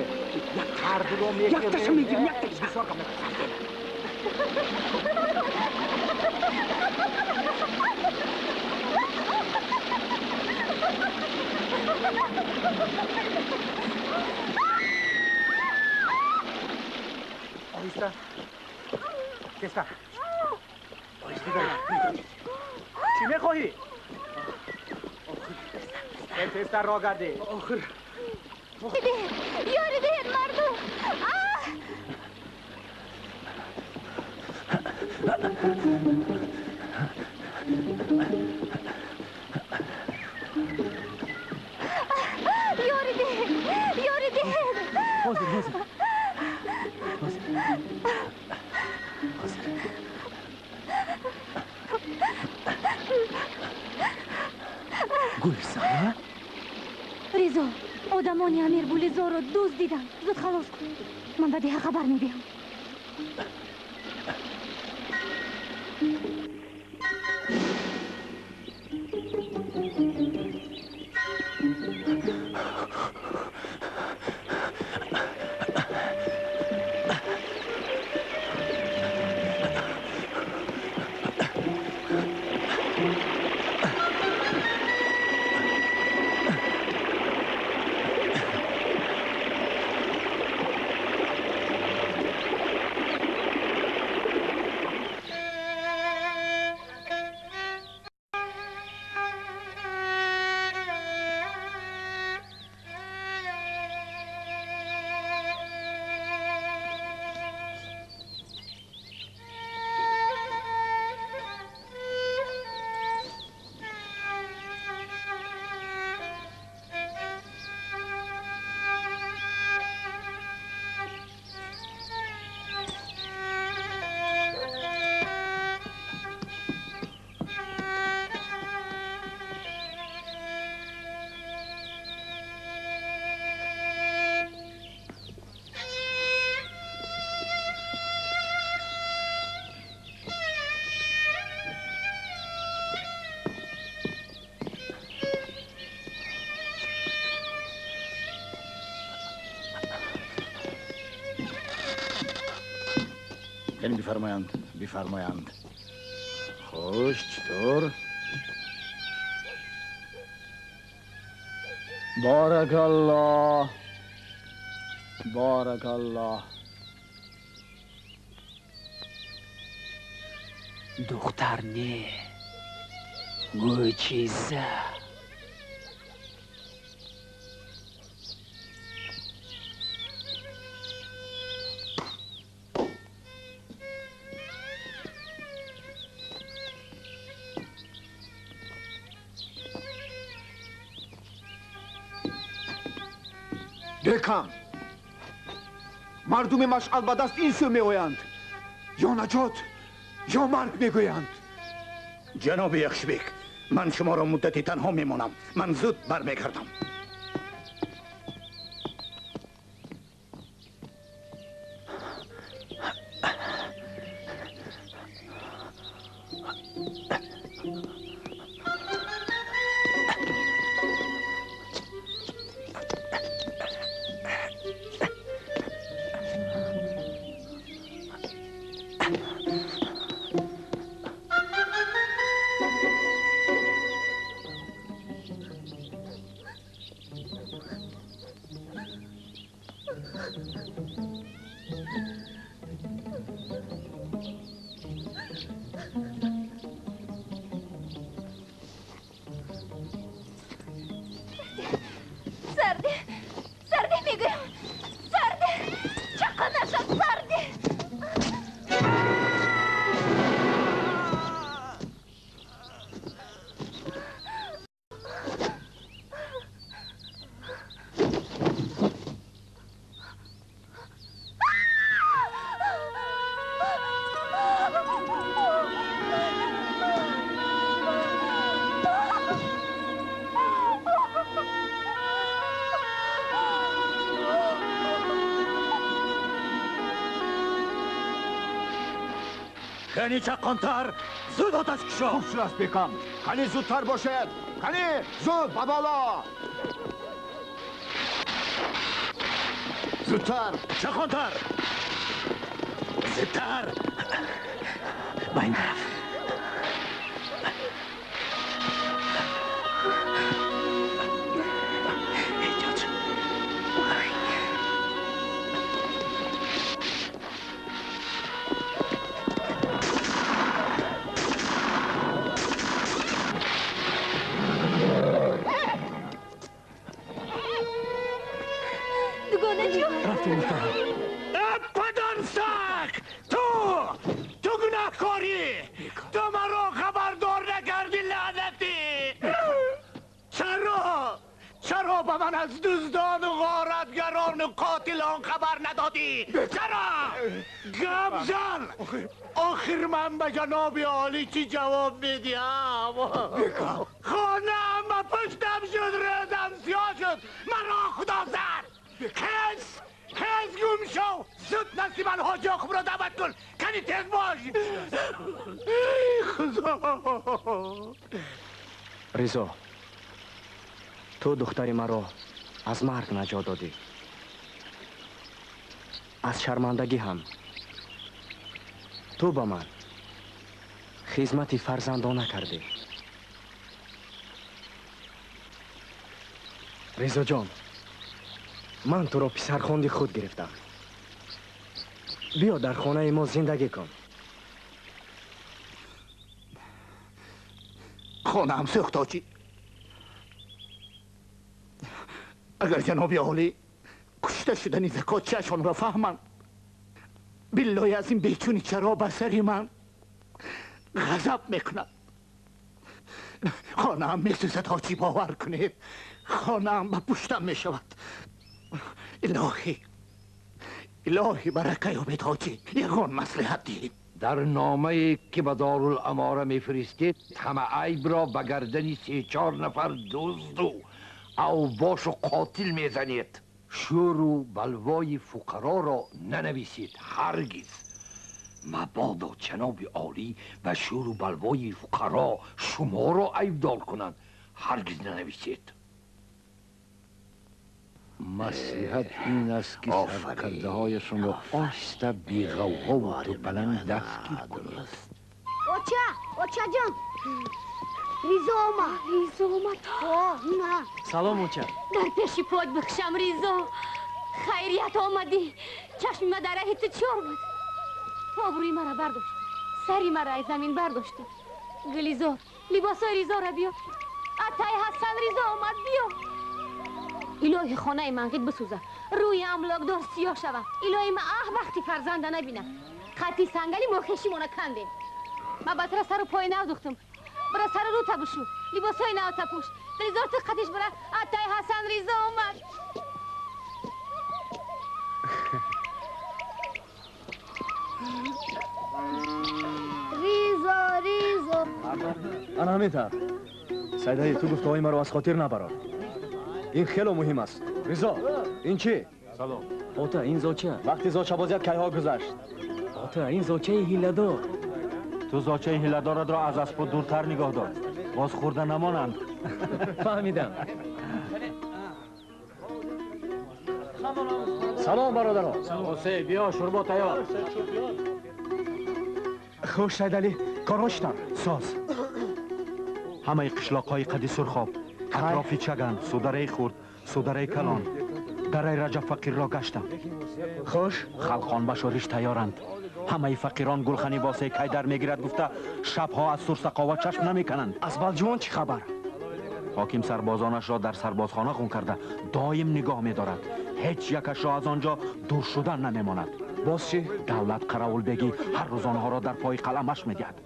Як ҳар дуро мегирем. Якташа мегирем, якташа. Бисёр кам. Рафтем. Чӣ мехоҳӣ? Тезтар роҳ гардӣ. Охир. Ёри диҳед, мардум! Ёри диҳед! Ёри диҳед! Ҳозир, ҳозир. Ҳозир. Ҳозир. Гулсана? Ризо, одамони Амир Гулизорро дуздиданд. Зуд халос кун. Ман ба деҳа хабар медиҳам. Кани бифармоянд, бифармоянд. Хуш, читор? Баракаллоҳ, баракаллоҳ. Духтар не, мӯъҷиза. Бекам, мардуми машъал ба даст ин сӯ меоянд. Ё наҷот, ё марг мегӯянд. Ҷаноби Яхшибек, ман шуморо муддати танҳо мемонам. Ман зуд бармегардам. Сарде, сарде мегӯям, сарде, чақа нашад, сарде. Кани чаққонтар, зуд оташ кушо. Хуб шудааст, бекам. Кани зудтар бошед. Кани зуд ба боло. Зудтар. Чаққонтар. Зудтар. Ба ин тараф. Эҳтиёт шав. гунаҳкорӣ. Ту маро хабардор накардӣ, лаънатӣ. Чаро? Чаро ба ман аз дуздону ғоратгарону қотилон хабар надодӣ? Чаро? Гап зан! Охир ман ба ҷаноби олӣ чӣ ҷавоб медиҳам? Хонаам ба пуштам шуд, рӯзам сиёҳ шуд, маро Худо зад! Хез! Хез, гум шав! Зуд Насибан ҳоҷи Ёқубро даъват кун! Кани тез бош! Эй Худо! Ризо, ту духтари маро аз марг наҷот додӣ. Аз шармандагӣ ҳам. Ту ба ман хизмати фарзандона кардӣ. Ризоҷон, ман туро писархонди худ гирифтам. Биё дар хонаи мо зиндагӣ кун. Хонаам сӯхт, ҳоҷӣ. Агар ҷаноби олӣ кушта шудани закотчиашонро фаҳманд, биллоҳи аз ин бечуни чаро ба сари ман ғазаб мекунад. Хонаам месӯзад, ҳоҷӣ, бовар кунед. Хонаам ба пуштам мешавад. Илоҳӣ, илоҳӣ барака ёбед, ҳоҷӣ. Ягон маслиҳат диҳед. Дар номае ки ба Доруламора мефиристед, ҳама айбро ба гардани се-чор нафар дузду авбошу қотил мезанед. Шӯру балвои фуқароро нанависед ҳаргиз. Мабодо ҷаноби олӣ ба шӯру балвои фуқаро шуморо айбдор кунанд. Ҳаргиз нанависед. Маслиҳат ин аст ки саркардаҳояшонро оҳиста беғавғову тӯпаланг дастгир кунед. Оча, очаҷон, Ризо омад. Ризо омад. На. Салом, оча. Дар пеши пойт бикшам, Ризо. Хайрият омадӣ. Чашми ма дар раҳи ту чор буд. Обрӯи маро бардошт. Сари маро аз замин бардоштӣ. Гулизор, либосҳои Ризоро биё. Атай Ҳасан Ризо омад, биё. Илоҳи хонаи манғит бисӯза. Рӯи амлокдор сиёҳ шава. Илоҳи ма аҳ вақти фарзанда набина. Хати сангали мо хешимона кандем. Ма ба тура сару пои нав духтум. Бира сару рӯта бишу. Либосҳои нав тапӯш. Гулизор ту қатиш бира. Атай Ҳасан Ризо омад. Ризо, Ризо. Ана ҳамин тавр. Сайдалӣ, ту гуфтаҳои маро аз хотир набарор. Ин хело муҳим аст. Ризо, ин чӣ? Салом. Ота, ин зоча. Вақти зочабозият кайҳо гузашт? Ота, ин зочаи ҳиладор. Ту зочаи ҳиладоратро аз аспо дуртар нигоҳ дор. Боз хӯрда намонанд. Фаҳмидам. Салом, бародарон. Осе, биё, шӯрбо тайёр. Хуш, Сайдалӣ, корҳо чӣ тавр? Соз. Ҳамаи қишлоқҳои қади Сурхоб, атрофи Чаган, судараи хурд, судараи калон, дараи Раҷаб фақирро гаштам. Хуш? Халқон ба шӯриш тайёранд. Ҳамаи фақирон гулхани восеи кайдар мегирад гуфта, шабҳо аз сурсақова чашм намекананд. Аз Балҷувон чӣ хабар? Ҳоким сарбозонашро дар сарбозхона ғун карда, доим нигоҳ медорад. Ҳеҷ якашро аз он ҷо дур шудан намемонад. Боз чӣ? Давлат қаравулбегӣ ҳар рӯз онҳоро дар пои қаламаш медиҳад.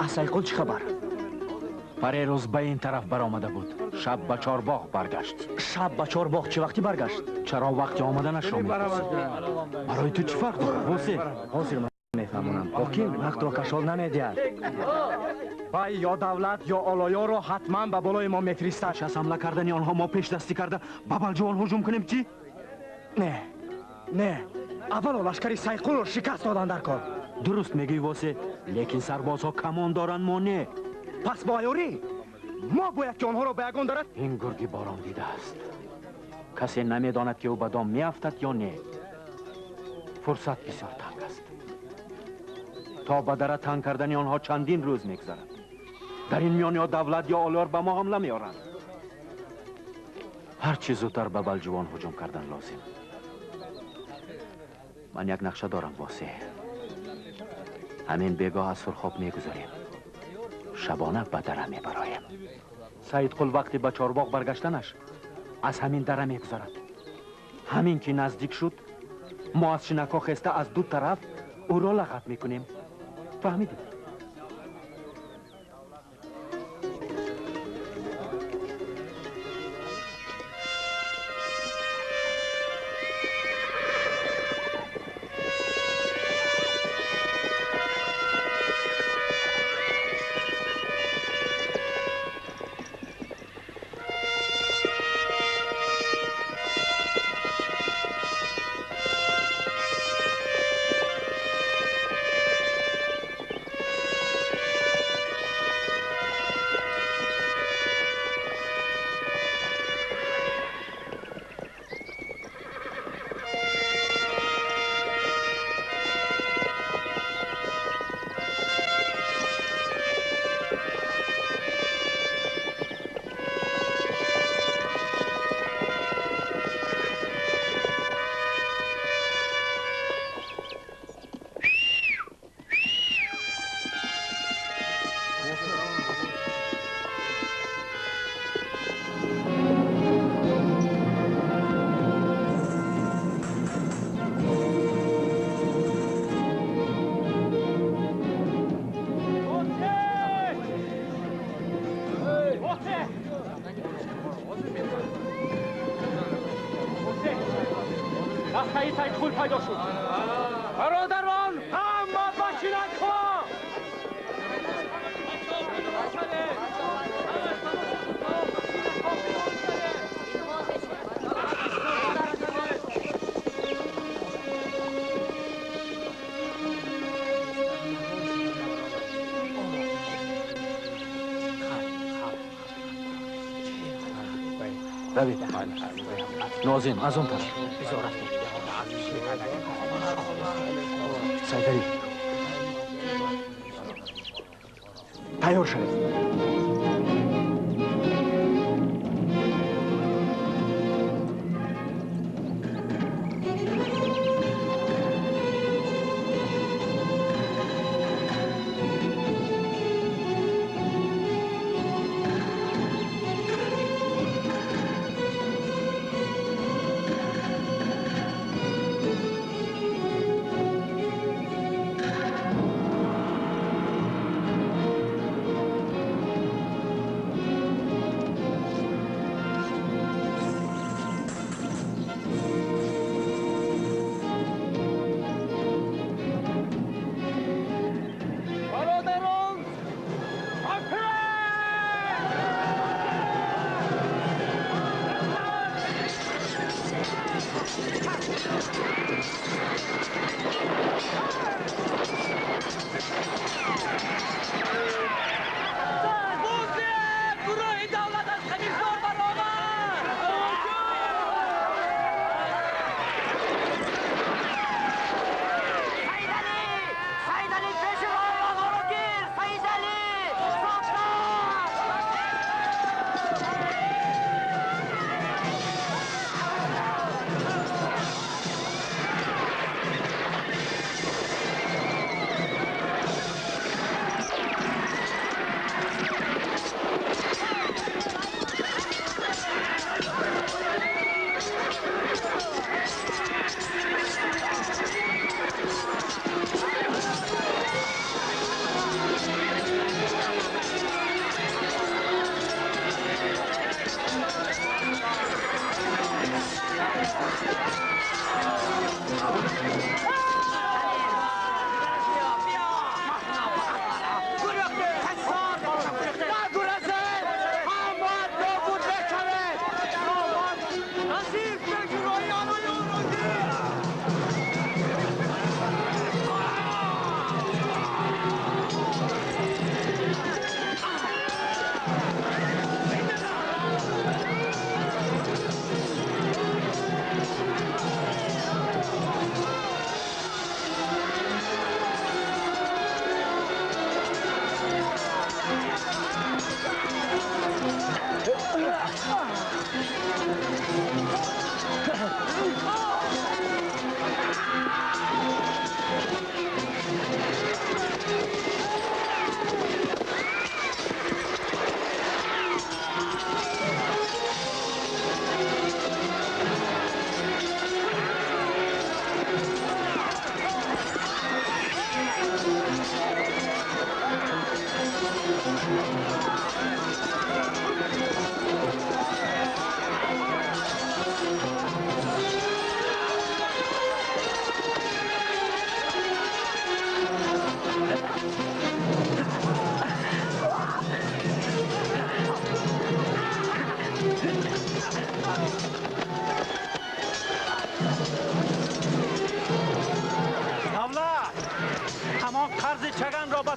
Аз Сайқул чӣ хабар? Парерӯз ба ин тараф баромада буд. Шаб ба Чорбоғ баргашт. Шаб ба Чорбоғ чӣ вақте баргашт? Чаро вақти омаданашро мепурсӣ? Барои ту чӣ фарқ дорад, Восе? Ҳозир ман мефаҳмонам. Ҳоким вақтро кашол намедиҳад. Вай ё давлат ё олоёро ҳатман ба болои мо мефиристад. Пеш аз ҳамла кардани онҳо мо пешдастӣ карда ба Балҷувон ҳуҷум кунем чӣ? Не, не. Аввало лашкари Сайқулро шикаст додан дар кор. Дуруст мегӯӣ, Восе, лекин сарбозҳо камон доранд, мо не. Пас бо айёрӣ мо бояд ки онҳоро ба ягон дара. Ин гурги борон дидааст. Касе намедонад ки ӯ ба дом меафтад ё не. Фурсат бисёр танг аст. То ба дара танг кардани онҳо чандин рӯз мегузарад. Дар ин миён ё давлат ё олиёр ба мо ҳамла меоранд. Ҳарчи зудтар ба Балҷувон ҳуҷум кардан лозим. Ман як нақша дорам, Восе. Ҳамин бегоҳ аз Сурхоб мегузарем. Шабона ба дара мебароем. Саидқул вақти ба Чорбоғ баргаштанаш аз ҳамин дара мегузарад. Ҳамин ки наздик шуд, мо аз шинакҳо хеста аз ду тараф ӯро лағат мекунем. Фаҳмидӣ? Нозим, аз он тараф. Сайдарӣ. Тайёр шавед.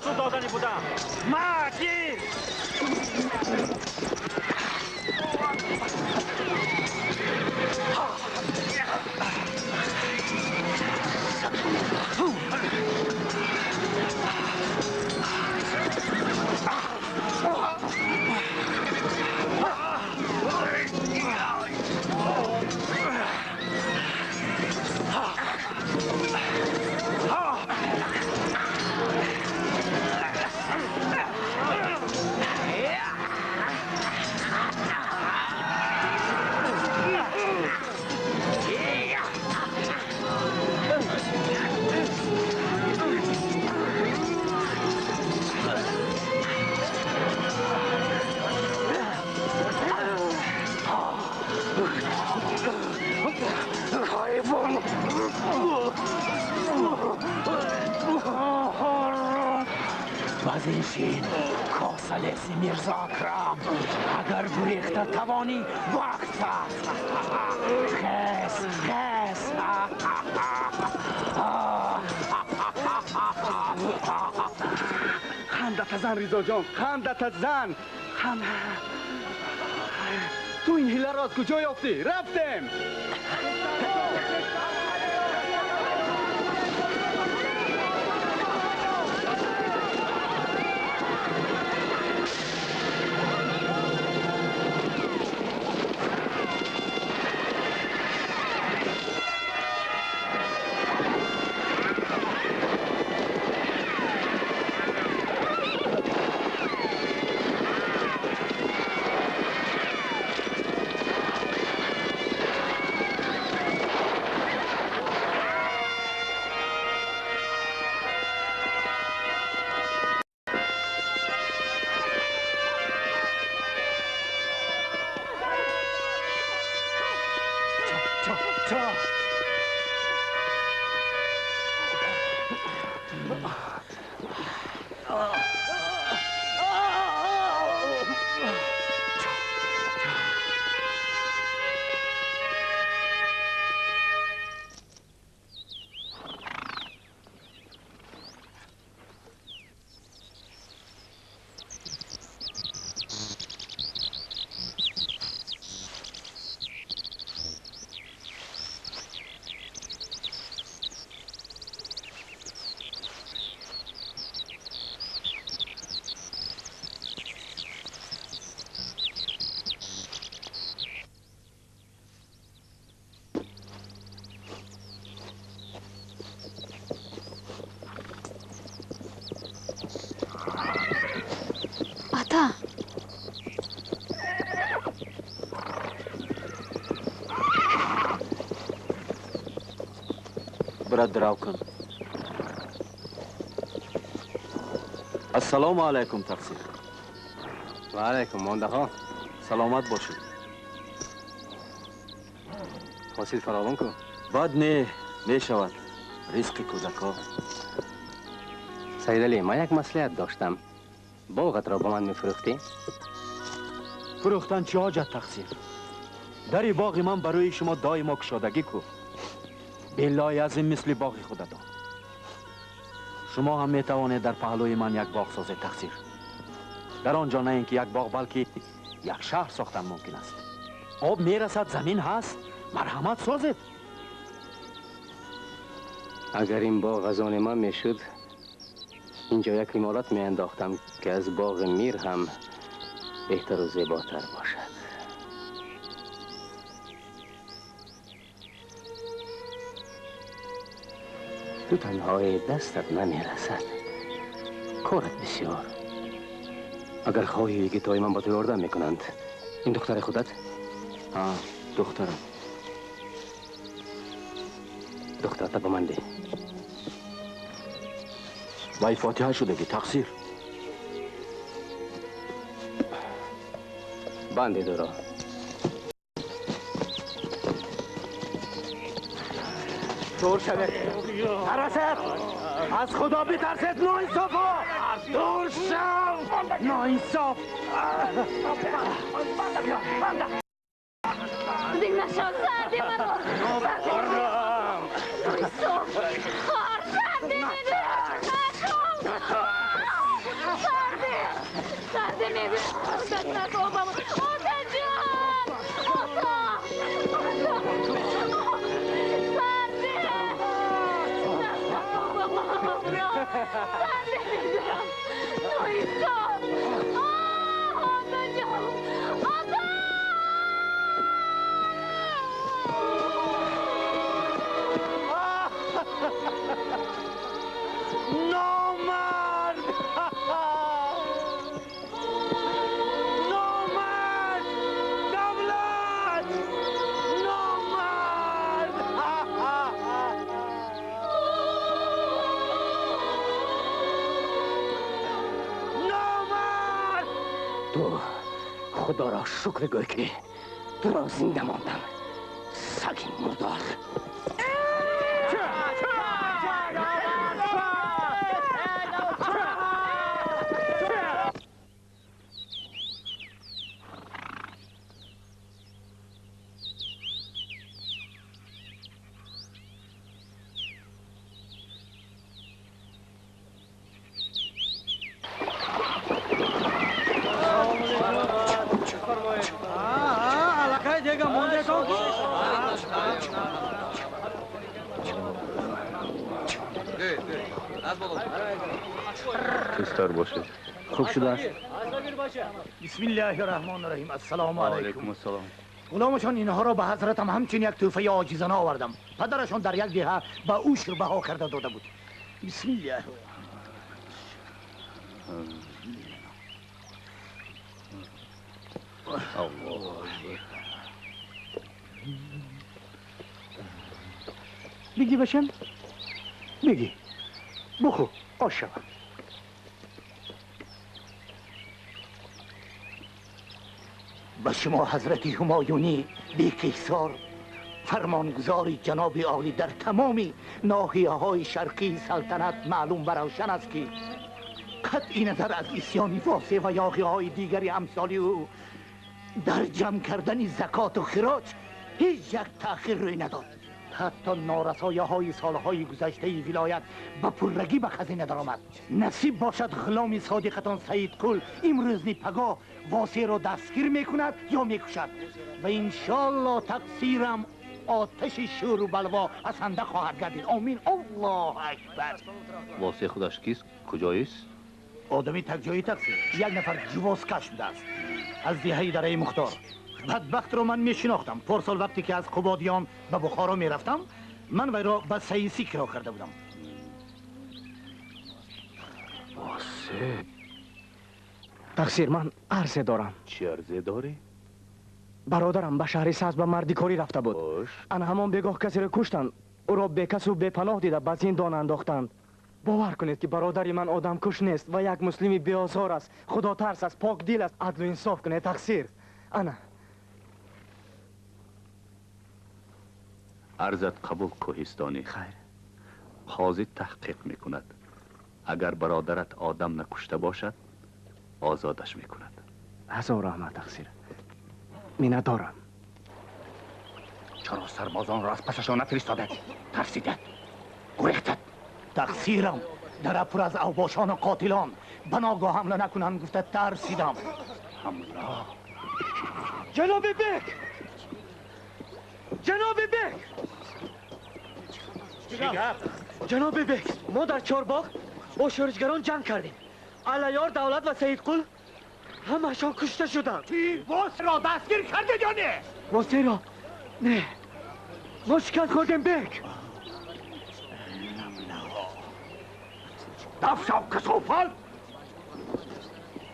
ту додани будам. Ма, гир! Базиншин, косалеси Мирзо Акрам, агар гурехта тавонӣ, вақт аст. Хес, хес. Хандата зан, Ризоҷон, хандата зан. Ту ин ҳиларо аз куҷо ёфтӣ? Рафтем! Ата. Брат Дравкан. Ассалому алайкум, тақсир. Ва алайкум, мондаҳо. Саломат бошед. Ҳосил фаровон ку? Бад не, мешавад. Ризқи кӯдакҳо. Саидалӣ, ман як маслиҳат доштам. Боғатро ба ман мефурӯхтӣ? Фурӯхтан чӣ ҳоҷат, тақсир? Дари боғи ман барои шумо доимо кушодагӣ ку. Биллоҳи азим, мисли боғи худатон. Шумо ҳам метавонед дар паҳлӯи ман як боғ созед, тақсир. Дар он ҷо на ин ки як боғ, балки як шаҳр сохтан мумкин аст. Об мерасад, замин ҳаст, марҳамат созед. Агар ин боғ аз они ман мешуд, инҷо як иморат меандохтам, ки аз боғи мир ҳам беҳтару зеботар бошад. Ту танҳои дастат намерасад. Корат бисёр. Агар хоҳӣ, ки тои ман ба ту ёрдам мекунанд. Ин духтари худат? Ҳа, духтарам. Духтарата ба ман деҳ. Вай фотиҳа шудагӣ, тақсир. Банде дуро. Дур шавед! Тарасед! Аз Худо битарсед, ноинсофо! Дур шав! Ноинсоф! Дилнашо, зарди маро! Ноинсоф! Хор, зарди маро! Даст накун ба ман. Отаҷон! Ото! Ото! Сарде! Даст накун ба ман. Сарде мегирам. Ноинсоф! Отаҷон! Ото! Номард! Номард! Давлат! Номард! Номард! Ту худоро шукр гӯй, ки туро зинда мондам. Саги мурдор. Тезтар бошед. Хуб шудааст. Бисмиллаҳи раҳмони раҳим. Ассалому алайкум. Алайкум ассалом. Ғуломашон инҳоро ба ҳазратам ҳамчун як тӯҳфаи оҷизона овардам. Падарашон дар як деҳа ба ушр баҳо карда дода буд. Бисмиллаҳ. Аллоҳу акбар. Биги башам, биги бухӯ, ош шава. Ба шумо ҳазрати ҳумоюнӣ бекисор, фармонгузори ҷаноби олӣ дар тамоми ноҳияҳои шарқии салтанат маълум ва равшан аст, ки қатъи назар аз исьёни восеъ ва ёғиҳои дигари амсоли ӯ дар ҷамъ кардани закоту хироҷ ҳеҷ як таъхир рӯй надод. Ҳатто норасояҳои солҳои гузаштаи вилоят ба пуррагӣ ба хазина даромад. Насиб бошад, ғуломи содиқатон Саидқул имрӯз ни пагоҳ Восеъро дастгир мекунад ё мекушад ва иншоалло тақсирам оташи шӯру балво пасанда хоҳад гардид. Омин. Аллоҳу акбар. Восеъ худаш кист? Куҷоист? Одами такҷои тақсир як нафар ҷувозкаш будааст аз деҳаи Дараи Мухтор. Бадбахтро ман мешинохтам. Порсол вақте ки аз Қубодиён ба Бухоро мерафтам, ман вайро ба саисӣ киро карда будам. Восеъ. Тақсир, ман арзе дорам. Чӣ арзе дорӣ? Бародарам ба шаҳри Сабз ба мардикорӣ рафта буд. Ана ҳамон бегоҳ касеро куштанд. Ӯро бекасу бепаноҳ дида ба зиндон андохтанд. Бовар кунед, ки бародари ман одамкуш нест ва як муслими беозор аст, худотарс аст, покдил аст. Адлу инсоф кунед, тақсир. Ана. Арзат қабул, Кӯҳистонӣ. Хайр. Қозӣ таҳқиқ мекунад. Агар бародарат одам накушта бошад, озодаш мекунад. Ҳазор раҳмат, тақсир. Миннатдорам. Чаро сарбозонро аз пасашон нафиристодед? Тарсидед, гурехтед. Тақсирам, дара пур аз авбошону қотилон, ба ногоҳ ҳамла накунанд гуфта тарсидам. Ҳамла? Ҷаноби бек! Ҷаноби бек! Ҷаноби бек, мо дар Чорбоғ бо шӯришгарон ҷанг кардем. Аллаёр, Давлат ва Саидқул ҳамашон кушта шуданд. Чӣ? Восеъро дастгир кардед ё не? Восеъро? Не. Мо шикаст хӯрдем, бек. Даф шав, касофат!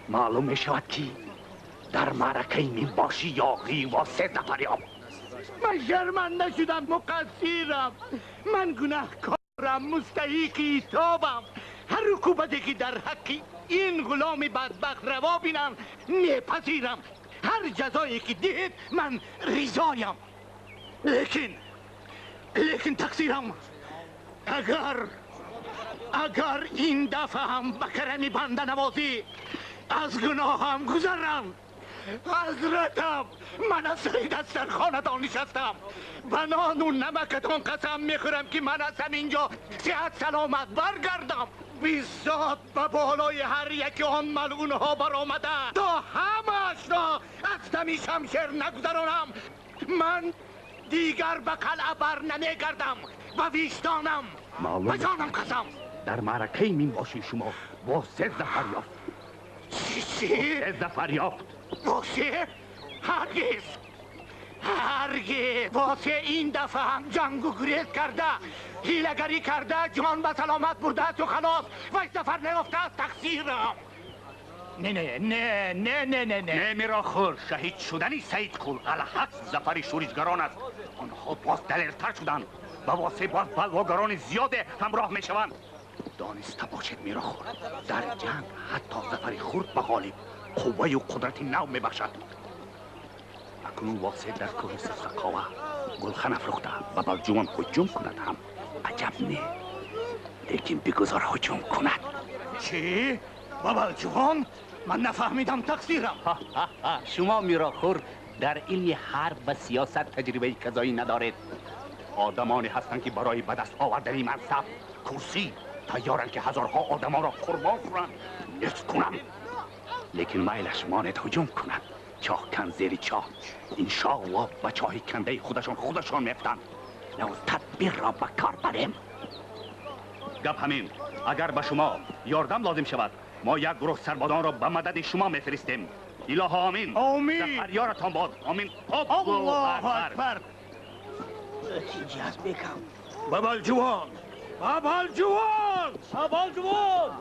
Маълум мешавад, ки дар маъракаи минбоши ёғӣ Восеъ зафар ёфт. Ман шарманда шудам, муқассирам. Ман гунаҳкорам, мустаҳиқи итобам. Ҳар уқубате ки дар ҳаққи ин ғуломи бадбахт раво бинам, мепазирам. Ҳар ҷазое ки диҳед, ман ризоям. Лекин тақсирам, агар ин дафъа ҳам ба карами банданавозӣ аз гуноҳам гузарам. Ҳазратам, ман аз сари дастархонатон нишастам. Ба нону намакатон қасам мехӯрам, ки ман аз ҳамин ҷо сиҳат саломат баргардам. Биззот ба болои ҳар яки он малъунҳо баромада то ҳамаашро аз дами шамшер нагузаронам, ман дигар ба қалъа бар намегардам. Ба виҷдонам, ба ҷонам қасам. Дар маъракаи минбоши шумо Восеъ зафар ёфт. Чӣ? Восеъ зафар ёфт. Восеъ? Ҳаргиз, ҳаргиз. Восеъ ин дафъа ҳам ҷангу гурез карда, ҳилагарӣ карда, ҷон ба саломат бурдааст ва халос. Вай зафар наёфтааст, тақсирам. Не, не, не, не, не, не, не. Не, Мирохӯр, шаҳид шудани Саидқул алҳақ зафари шӯришгарон аст. Онҳо боз далертар шуданд. Ба Восеъ боз балвогарони зиёде ҳамроҳ мешаванд. Дониста бошед, Мирохӯр, дар ҷанг ҳатто зафари хурд ба ғолиб қувваю қудрати нав мебахшад. Акнун Восеъ дар кӯҳи Сирсақова гулхан афрӯхта ба Балҷувон ҳуҷум кунад ҳам аҷаб не, лекин бигузор ҳуҷум кунад. Чӣ? Ба Балҷувон? Ман нафаҳмидам, тақсирам. Шумо, Мирохӯр, дар илми ҳарб ва сиёсат таҷрибаи казоӣ надоред. Одамоне ҳастанд, ки барои ба даст овардани мансаб, курсӣ тайёранд, ки ҳазорҳо одамонро қурбон кунанд, нест кунанд. Лекин майлаш монед ҳуҷум кунад. Чоҳ кан зери чоҳ. Иншоаллоҳ ба чоҳи кандаи худашон худашон меафтанд. Нав тадбирро ба кор барем. Гап ҳамин, агар ба шумо ёрдам лозим шавад, мо як гурӯҳ сарбозонро ба мадади шумо мефиристем. Илоҳо омин. Омин. Зафар ёратон бод. Омин. Аллоҳу акбар. Ба Балҷувон! Ба Балҷувон! Ба Балҷувон!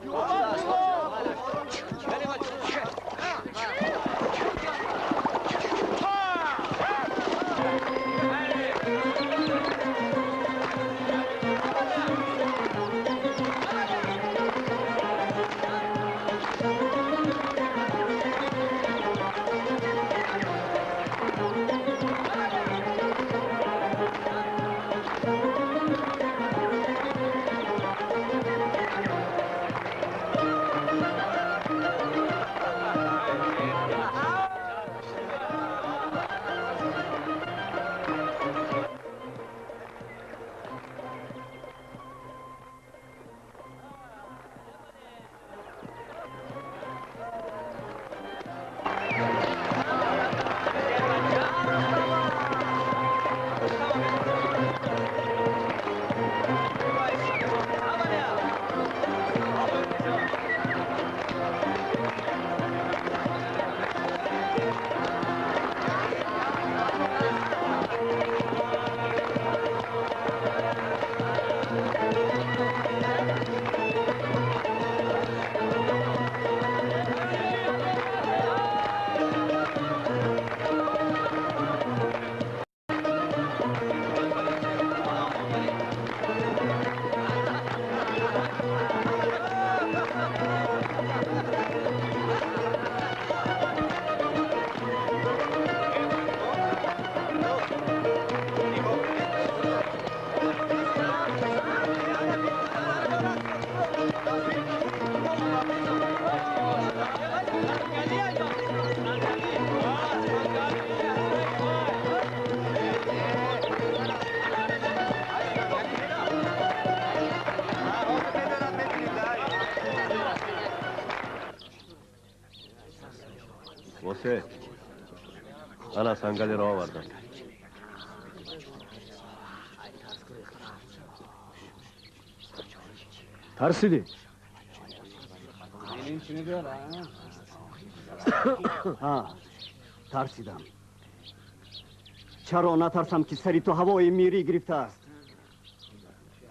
Восеъ, ана сангалиро овардам. Тарсидӣ? Тарсидам. Чаро натарсам, ки сари ту ҳавои мирӣ гирифтааст?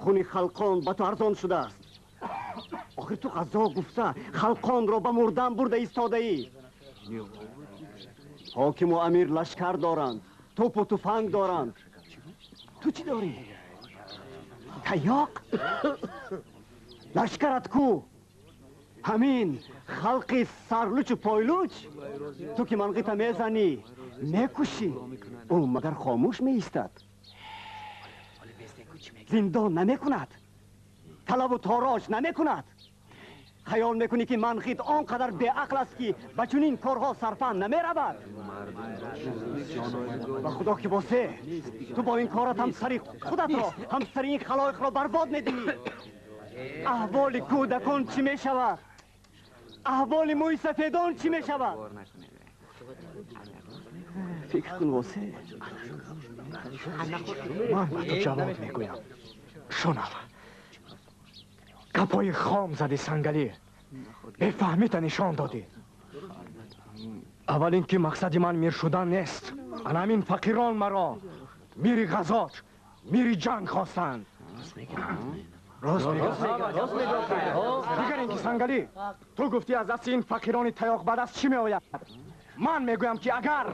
Хуни халқон ба ту арзон шудааст. Охир ту ғазо гуфта халқонро ба мурдан бурда истодаӣ. Ҳокиму амир лашкар доранд, топу туфанг доранд. Ту чӣ дорӣ? Таёқ? Лашкарат ку? Ҳамин халқи сарлучу пойлуч? Ту ки манғита мезанӣ, мекушӣ, ӯ магар хомӯш меистад? Зиндон намекунад, талабу тороҷ намекунад. Хаёл мекунӣ, ки манғит он қадар беақл аст, ки ба чунин корҳо сарфан намеравад? Ба худо ки, Восеъ, ту бо ин корат ҳам сари худатро, ҳам сари ин халоиқро барбод медиҳӣ. Аҳволи кӯдакон чӣ мешавад? Аҳволи мӯйсафедон чӣ мешавад? Фикр кун Восеъ. Ман ба ту ҷавоб мегӯям. Шунав. Гапҳои хом зади Сангалӣ. Бефаҳмита нишон додӣ. Аввал ин ки мақсади ман мир шудан нест. Ана ҳамин фақирон маро мири ғазоч, мири ҷанг хостанд. Рост мегӯяд. Дигар ин ки Сангалӣ, ту гуфтӣ аз дасти ин фақирони таёқ ба даст чӣ меояд? Ман мегӯям ки агар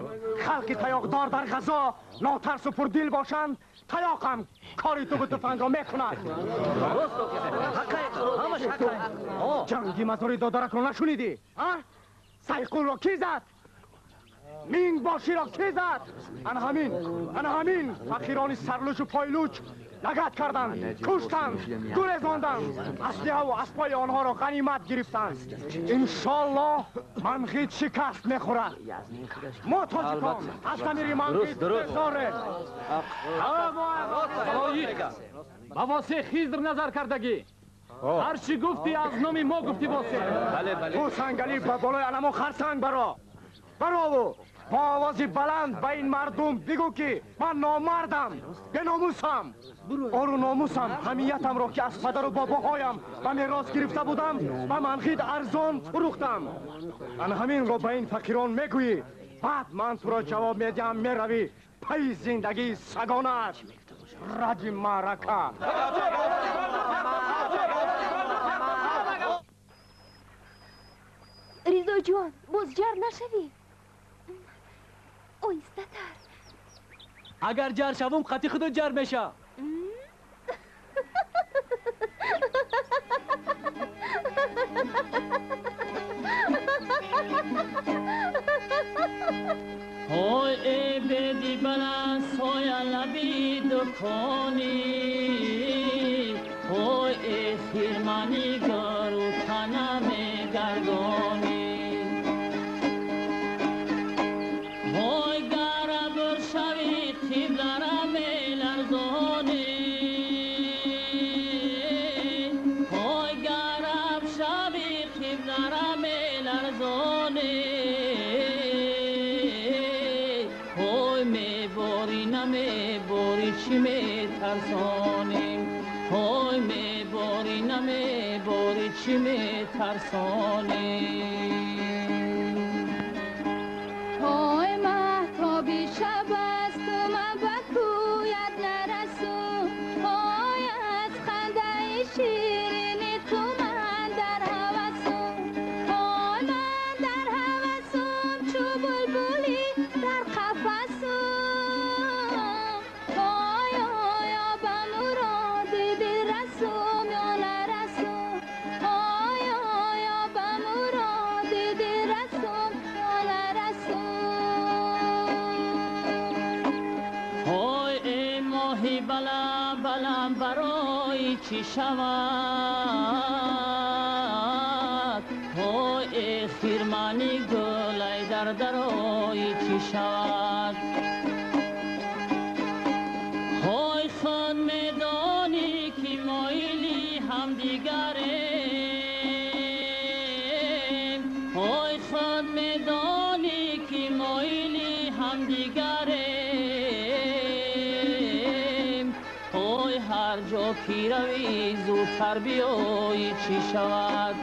халқи таёқдор дар ғазо нотарсу пурдил бошанд, таёқам кори тубу туфангро мекунад. Ҷанги мазори додаракро нашунидӣ? Сайқулро кӣ зад? Мингбоширо кӣ зад? Ана ҳамин фақирони сарлучу пойлуч лагат карданд, куштанд, гурезонданд, аслиҳаву аспои онҳоро ғанимат гирифтанд. Иншоллоҳ Манғит шикаст мехӯрад. Мо тоҷикон аз замири Манғит безорем. Ба Восеъ Хизр назар кардагӣ. Ҳар чӣ гуфтӣ аз номи мо гуфтӣ Восеъ. Ту Сангалӣ ба болои аламо харсанг баро. Барову бо овози баланд ба ин мардум бигӯ ки ман номардам, беномусам. Ору номусам, ҳамиятамро ки аз падару бобоҳоям ба мерос гирифта будам, ба Манғит арзон фурӯхтам. Ана ҳаминро ба ин фақирон мегӯӣ. Баъд ман туро ҷавоб медиҳам, меравӣ пайи зиндагии сагонаат. Ради маърака. Ризоҷон, боз ҷар нашавӣ. Оҳистатар. Агар ҷар шавум, қати худо ҷар меша. Ҳой э беди баланд соя лаби дуконӣ, ҳой э хирмани гару тана мегардонӣ. Ҳой гара буршави қиблара меларзонӣ, ҳой гараб шави қиблара меларзонӣ. Ҳой меборӣ намеборӣ чӣ метарсонем? Ҳой меборӣ намеборӣ чӣ метарсонем? Ҳой маҳтоби шаб аст, ман ба кӯят нарасум. Ҳой аз хандаи ширини ту ман дар ҳавасум. Ҳой ман дар ҳавасум, чу булбули дар қафасум. Ҳой оё ба муроди дил расум ё нарасум? Ҳой оё ба муроди дил расум ё нарасум? Ҳой э моҳи баланд баланд барои чӣ шавад? Ҳой э хирмани гулай дар дарои чӣ шавад? Ҳой худ медонӣ ки моили ҳамдигарем. Ҳой худ медонӣ ки моили ҳамдигарем. Ҳой ҳар ҷо ки равӣ зудтар биёӣ чӣ шавад?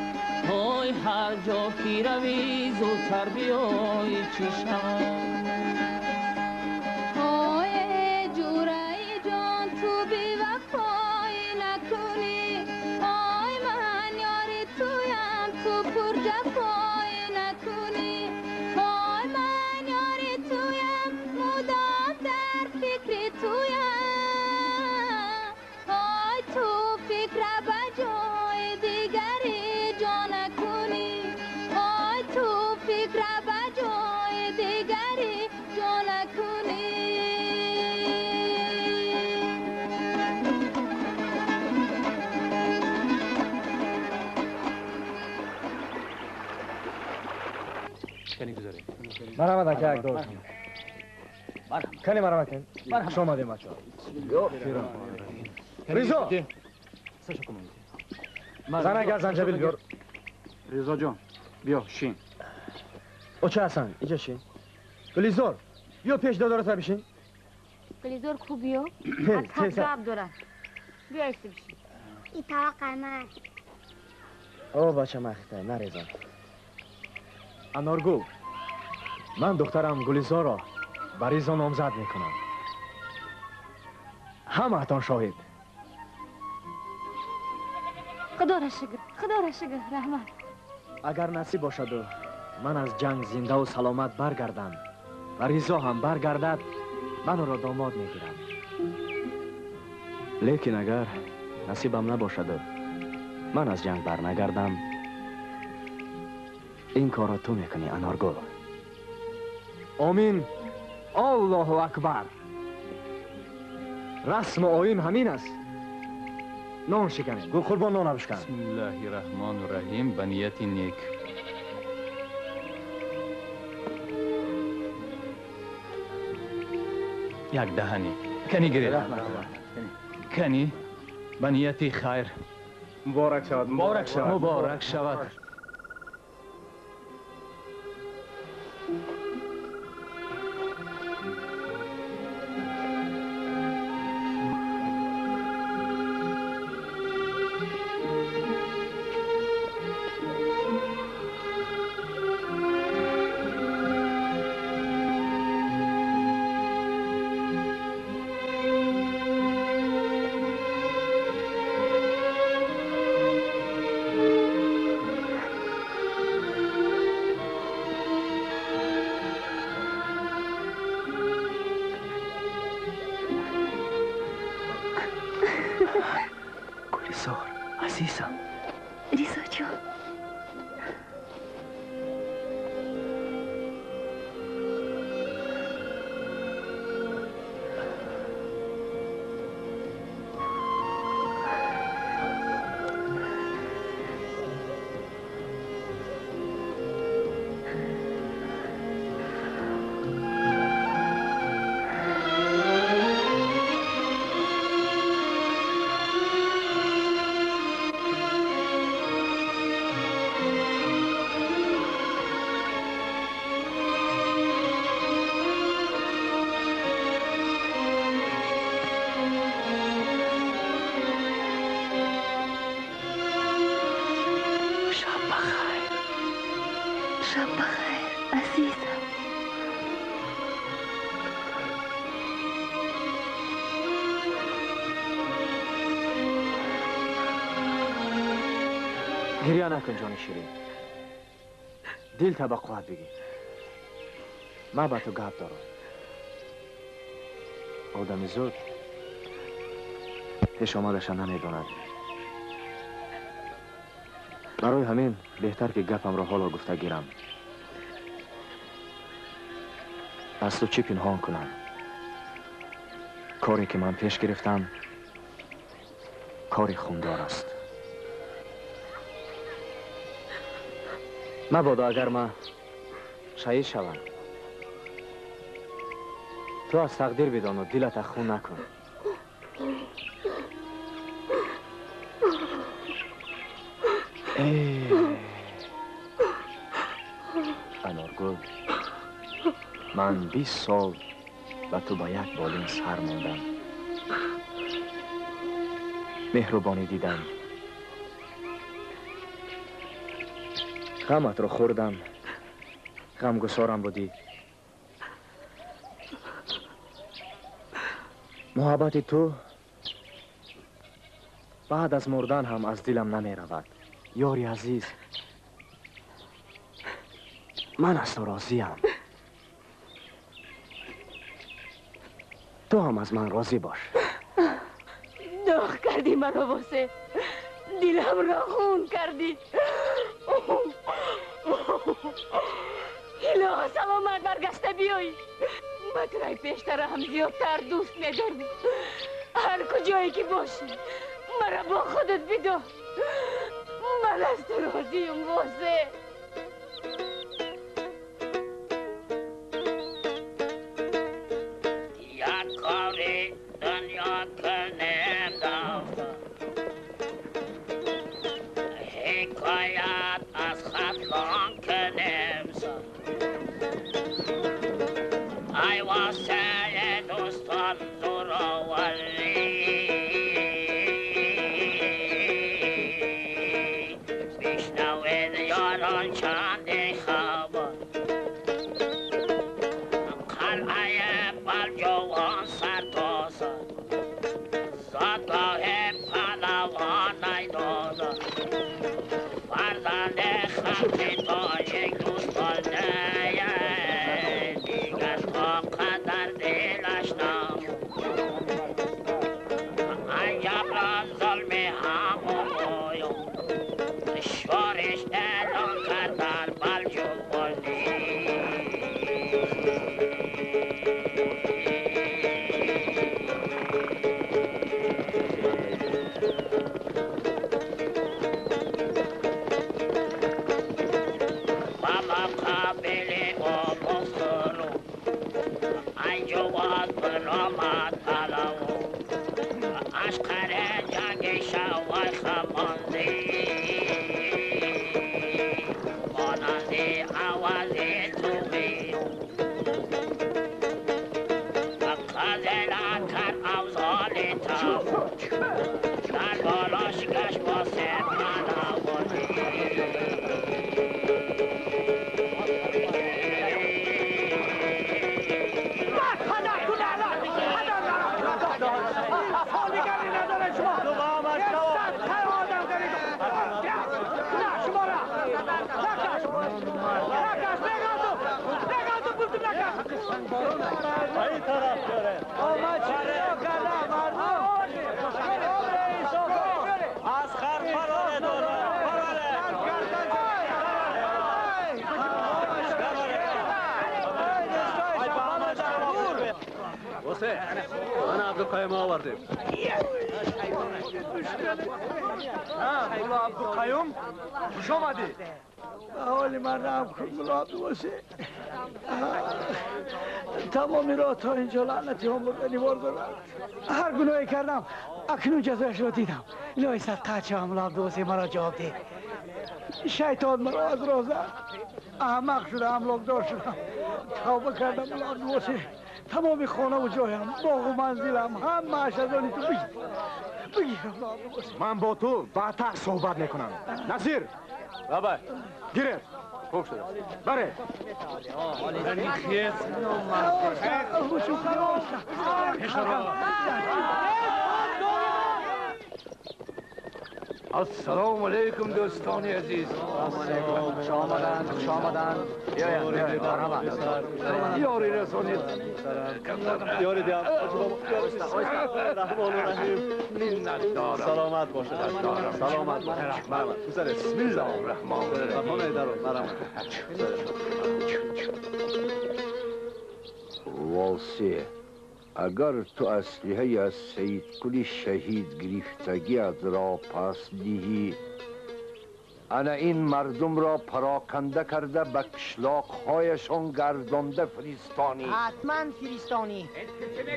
Ҳой ҳар ҷо ки равӣ зудтар биёӣ чӣ шавад? Ҳой ҷураи ҷон ту бевафоӣ накунӣ. Ҳой ман ёри туям, ту пурҷафоӣ накунӣ. Ҳой ман ёри туям, мудом дар фикри туям. Ҳой ту фикра ба ҷои дигаре ҷо накунӣ. Ҳой ту фикра ба ҷои дигаре ҷо накунӣ. Марҳамат ака, як дор. Кани марҳамат кун. Хуш омадем бачаҳо. Ризо. Занак, занҷабил биёр. Ризо ҷон, биё шин. Оча Ҳасан, инҷа шин. Гулизор, биё пеш додарата бишин. Гулизор ку биё. Тез. Гап дорад. Биё исти бишин. И таваққай ман. О, бача махта, нарезон. Аноргул, ман духтарам Гулизорро ба Ризо номзад мекунам. Ҳамаатон шоҳид. Худоро шукр, худоро шукр, раҳмат. Агар насиб бошаду ман аз ҷанг зиндаву саломат баргардам ва Ризо ҳам баргардад, ман ӯро домод мегирам. Лекин агар насибам набошаду ман аз ҷанг барнагардам, ин корро ту мекунӣ, Аноргул. Омин. Аллоҳу акбар. Расму оин ҳамин аст. Нон шиканем. Гулқурбон, нона бишкан. Бисмиллаҳи раҳмони раҳим. Ба нияти нек. Як даҳани. Кани гиред. Кани ба нияти хайр. Муборак шавад. Муборак шавад. Муборак шавад. Гулизор, азизам. Ризо ҷон. Шаб бахайр, азизам. Гиря накун, ҷони ширин. Дилта ба қувват бигир. Ман ба ту гап дорам. Одами зуд пешомадаша намедонад. Барои ҳамин беҳтар ки гапамро ҳоло гуфта гирам. Аз ту чӣ пинҳон кунам? Коре ки ман пеш гирифтам, кори хундор аст. Мабодо агар ман шаҳид шавам, ту аз тақдир бидону дилата хун накун. Аноргул, ман 20 сол ба ту ба як болин сар мондам. Меҳрубонӣ дидам. Ғаматро хӯрдам. Ғамгусорам будӣ. Муҳаббати ту баъд аз мурдан ҳам аз дилам намеравад. Ёри азиз, ман аз ту розиам. Ту ҳам аз ман розӣ бош. Доғ кардӣ маро, Восе. Диламро хун кардӣ. Илоҳо, саломат баргашта биёй. Ба тураи пештара ҳам зиёдтар дӯст медорам. Ҳар куҷое ки бошӣ, мара бо худат бидор. Ман аз ту розиям, Восе. Як кори дунё кунем. مقابل آباستانو انجواد برآمد پلو اشقر جنگ شوای خماندی مانند عوض توی قزلان کر اوزال تاب در بالاش گشت واسه پلوانی. این طرف داره آمد چرا کردم مردم از خر فراره داره فراره واسه من عبدالقیوم آوردیم. ملا عبدالقیوم خوش آمدی. به حال من رحم کن ملا عبدالواسع. تمام راه تا اینجا لعنتی ها مردنی وار دارند. هر گناهی کردم اکنون جزایش را دیدم. الهی صدقه شوم ملا عبدالواسع مرا جواب ده. شیطان مرا از راه زد. احمق شدم، املاکدار شدم. توبه کردم ملا عبدالواسع. تمام خانه و جایم، باغ و منزلم همه اش از آن تو بگیر. بگیر ملا عبدالواسع. من با تو بعدتر صحبت میکنم. نصیر بابا گیره خوب شده. بره. السلام علیکم دوستان عزیز. خوش آمدند، خوش آمدند. یاری رسانید. یاری دیم. سلامت باشد. سلامت باشد. بسم الله الرحمن الرحیم. واسه اگر تو اسلحه از سید کلی شهید گرفتگیت را پس دهی، انا این مردم را پراکنده کرده به کشلاقهایشان گردانده فرستانی. حتما فرستانی.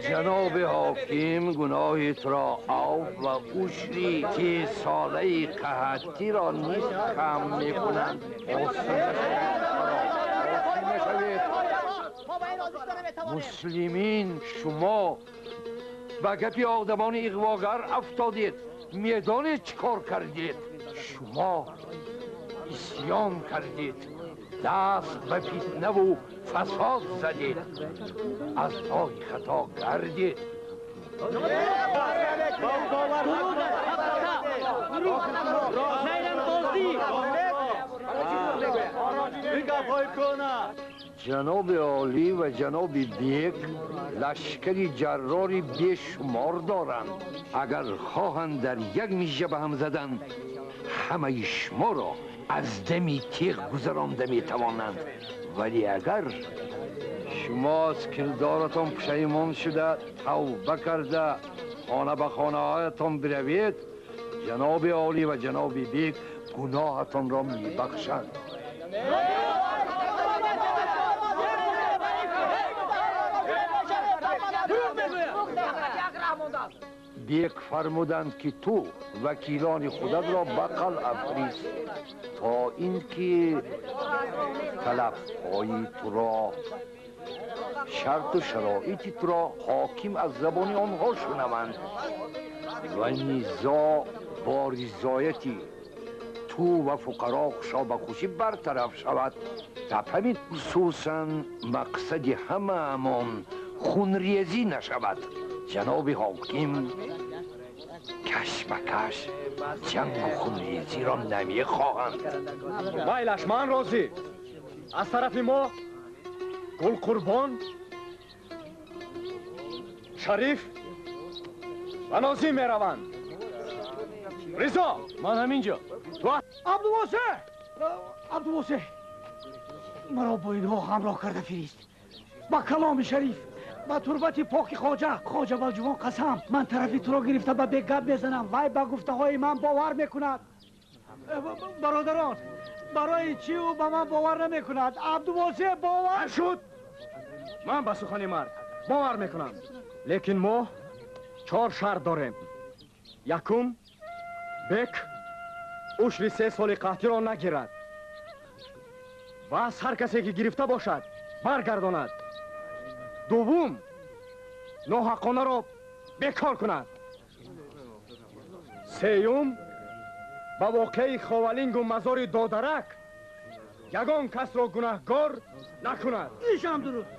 جناب حاکم گناهت را عفو و عشری که ساله قحطی را نیز کم میکنند. مسلمین شما به گپی آدمان اغواگر افتادید. میدانید چیکار کردید؟ شما عصیان کردید، دست به فتنه و فساد زدید، از راه خطا گردید. جناب عالی و جناب بیگ لشکری جراری بیشمار دارند. اگر خواهند در یک میژه به هم زدن، همه شما را از دمی تیغ گذرانده می توانند. ولی اگر شما از کردارتان پشیمان شده توبه کرده خانه به خانه هایتان بروید، جناب عالی و جناب بیگ گناهتان را می بخشند. بیگ فرمودند که تو وکیلان خودت را به قلعه فرست تا اینکه طلبهای تو را، شرط و شرایط تو را حاکم از زبان آنها شنوند و نزاع با رضایتی تو و فقرا خوشا به خوشی برطرف شود. همین خصوصا مقصد همه امان خونریزی نشود. جناب حاکم کشمکش جنگ و خونریزی را نمیخواهند. مایلش من راضی. از طرف ما گل قربان، شریف و نازی میروند. رضا من همینجا. عبدالواسع، عبدالواسع مرا با اینها همراه کرده فریست. با کلام شریف، با تربت پاک خواجه، خواجه بلجوان قسم، من طرفی تو را گرفته به بیگب میزنم. وای به گفته های من باور میکند. برادران Барои чӣ ӯ ба ман бовар намекунад? Абдувосеъ бовар шуд. Ман ба сухани мард бовар мекунам. Лекин мо 4 шарт дорем. Якум, бек ушри 3 соли қаҳтиро нагирад ва аз ҳар касе ки гирифта бошад баргардонад. Дуввум, ноҳаққонаро бекор кунад. Сеюм, ба воқеаи Ховалингу мазори Додарак ягон касро гунаҳгор накунад. Ишам дуруст.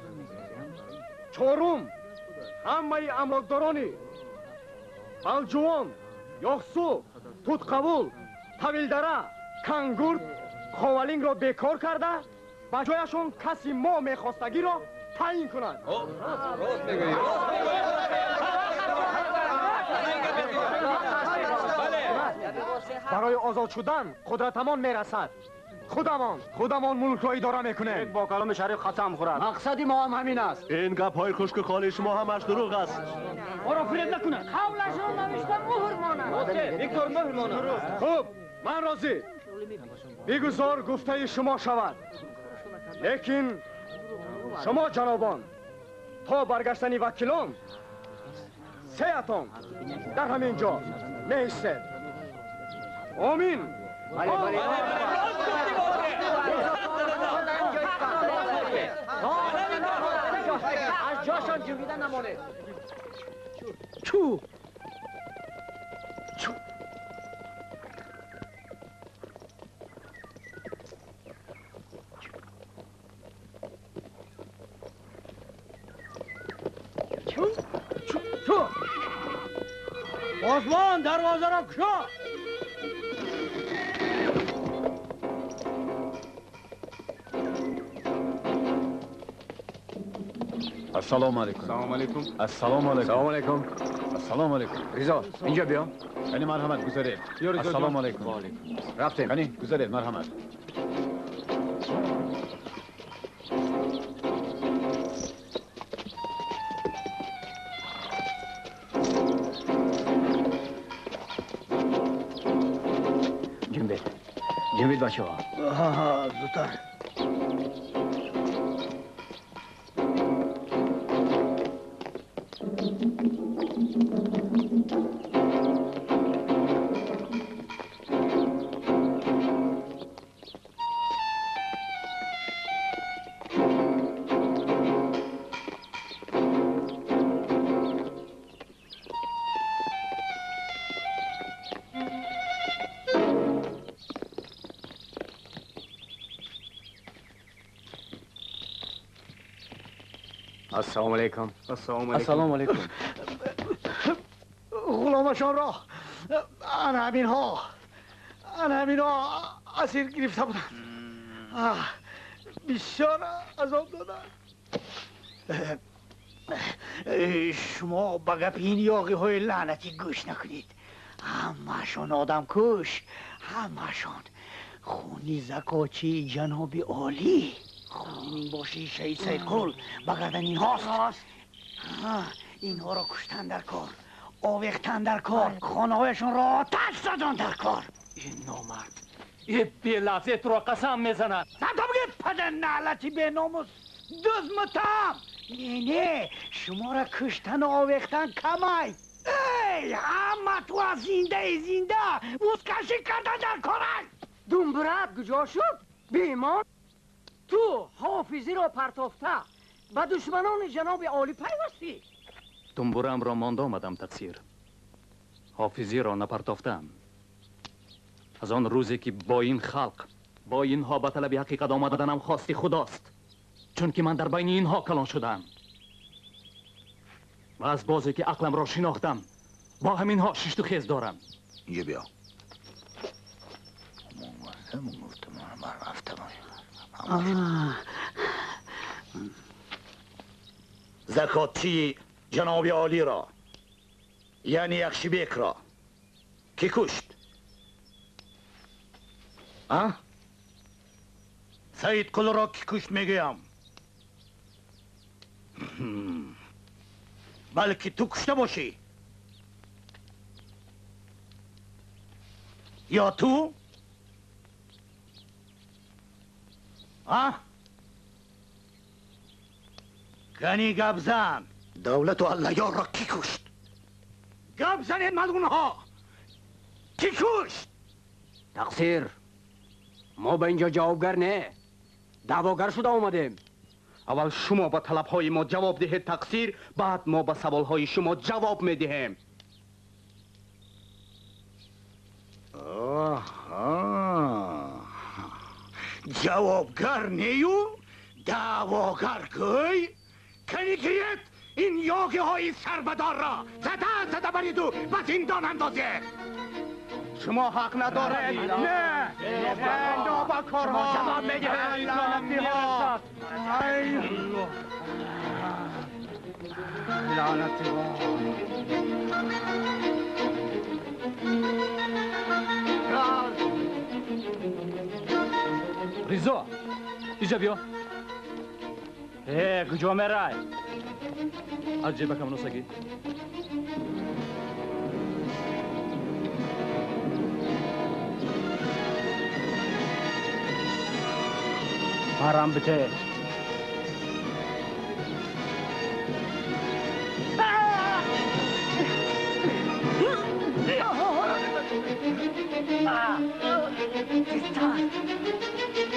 Чорум, ҳамаи амлокдорони Балҷувон, Ёхсу, Тутқавул, Тавилдара, Кангурд Ховалингро бекор карда ба ҷояшон каси мо мехостагиро таъин кунад. Барои озод шудан қудратамон мерасад. Худамон мулкро идора мекунем. Бо каломи шариф қасам хӯрад. Мақсади мо ҳам ҳамин аст. Ин гапҳои хушку холии шумо ҳамаш дурӯғ аст. Моро фиреб накунад. Қавлашон навишта муҳр монад. Бигзор муҳр монад. Хуб, ман розӣ. Бигузор гуфтаи шумо шавад. Лекин шумо ҷанобон то баргаштани вакилон сеятон дар ҳамин ҷо меистед. Омин. Аз ҷошон ҷунбида намонед. Чу чу чу. Осмон, дарвозаро кушо. Ассалому алайкум. Салому алайкум. Ассалому алайкум. Салому алайкум. Ассалому алайкум. Ризо, инҷо биё. Қани марҳамат, гузаред. Ассалому алайкум. Рафтем. Қани гузаред, марҳамат. Ҷунбед. Ҷунбед бачаҳо. Ҳа, зудтар. Ассалому алайкум. Ассалому алайкум. Ғуломашонро ана ҳаминҳо асир гирифта буданд. Бисёр азоб доданд. Шумо ба гапи ин ёғиҳои лаънатӣ гӯш накунед. Ҳамаашон одамкуш, ҳамаашон. Хуни закочии ҷаноби олӣ, хуни минбошии шаҳид Саидқул ба гардани инҳост. Инҳоро куштан дар кор, овехтан дар кор, хонаҳояшонро оташ задан дар кор. Ин номард, ин белафзе туро қасам мезанад. Садо бигир, падар наълати беномус, дуз мутаҳам. Не, не, шуморо куштану овехтан камай. Эй, ҳама ту аз зиндаи зинда музкашӣ кардан дар корай. Думбурат куҷо шуд? Бемор? Ту ҳофизиро партофта ба душманони ҷаноби олӣ пайвастӣ. Думбурамро монда омадам тақсир. Ҳофизиро напартофтаам. Аз он рӯзе ки бо ин халқ, бо инҳо ба талаби ҳақиқат омаданам хости худост. Чунки ман дар байни инҳо калон шудаам. Ва аз бозе ки ақламро шинохтам, бо ҳаминҳо шишту хез дорам. Инҷо биё. Закотчии ҷаноби олиро, яъне Яхшибекро, ки кушт? А? Саидқулро ки кушт мегӯям? Балки ту кушта бошӣ? Ё ту? А? Кани гап зан. Давлату Аллаёрро кӣ кушт? Гап занед, малғунҳо! Кӣ кушт? Тақсир, мо ба инҷо ҷавобгар не, даъвогар шуда омадем. Аввал шумо ба талабҳои мо ҷавоб диҳед, тақсир, баъд мо ба саволҳои шумо ҷавоб медиҳем. Ҷавобгар нею даъвогар гӯй? Кани гиред ин ёгиҳои сарбадорро, зада зада бариду ба зиндон андозед. Шумо ҳақ надоред. Не, нобакорҳо ҷавоб медиҳед. Лаънатиҳо. Ризо, иҷа биё. Э, куҷо мерай? Аз ҷебакам носагӣ. Парам бите.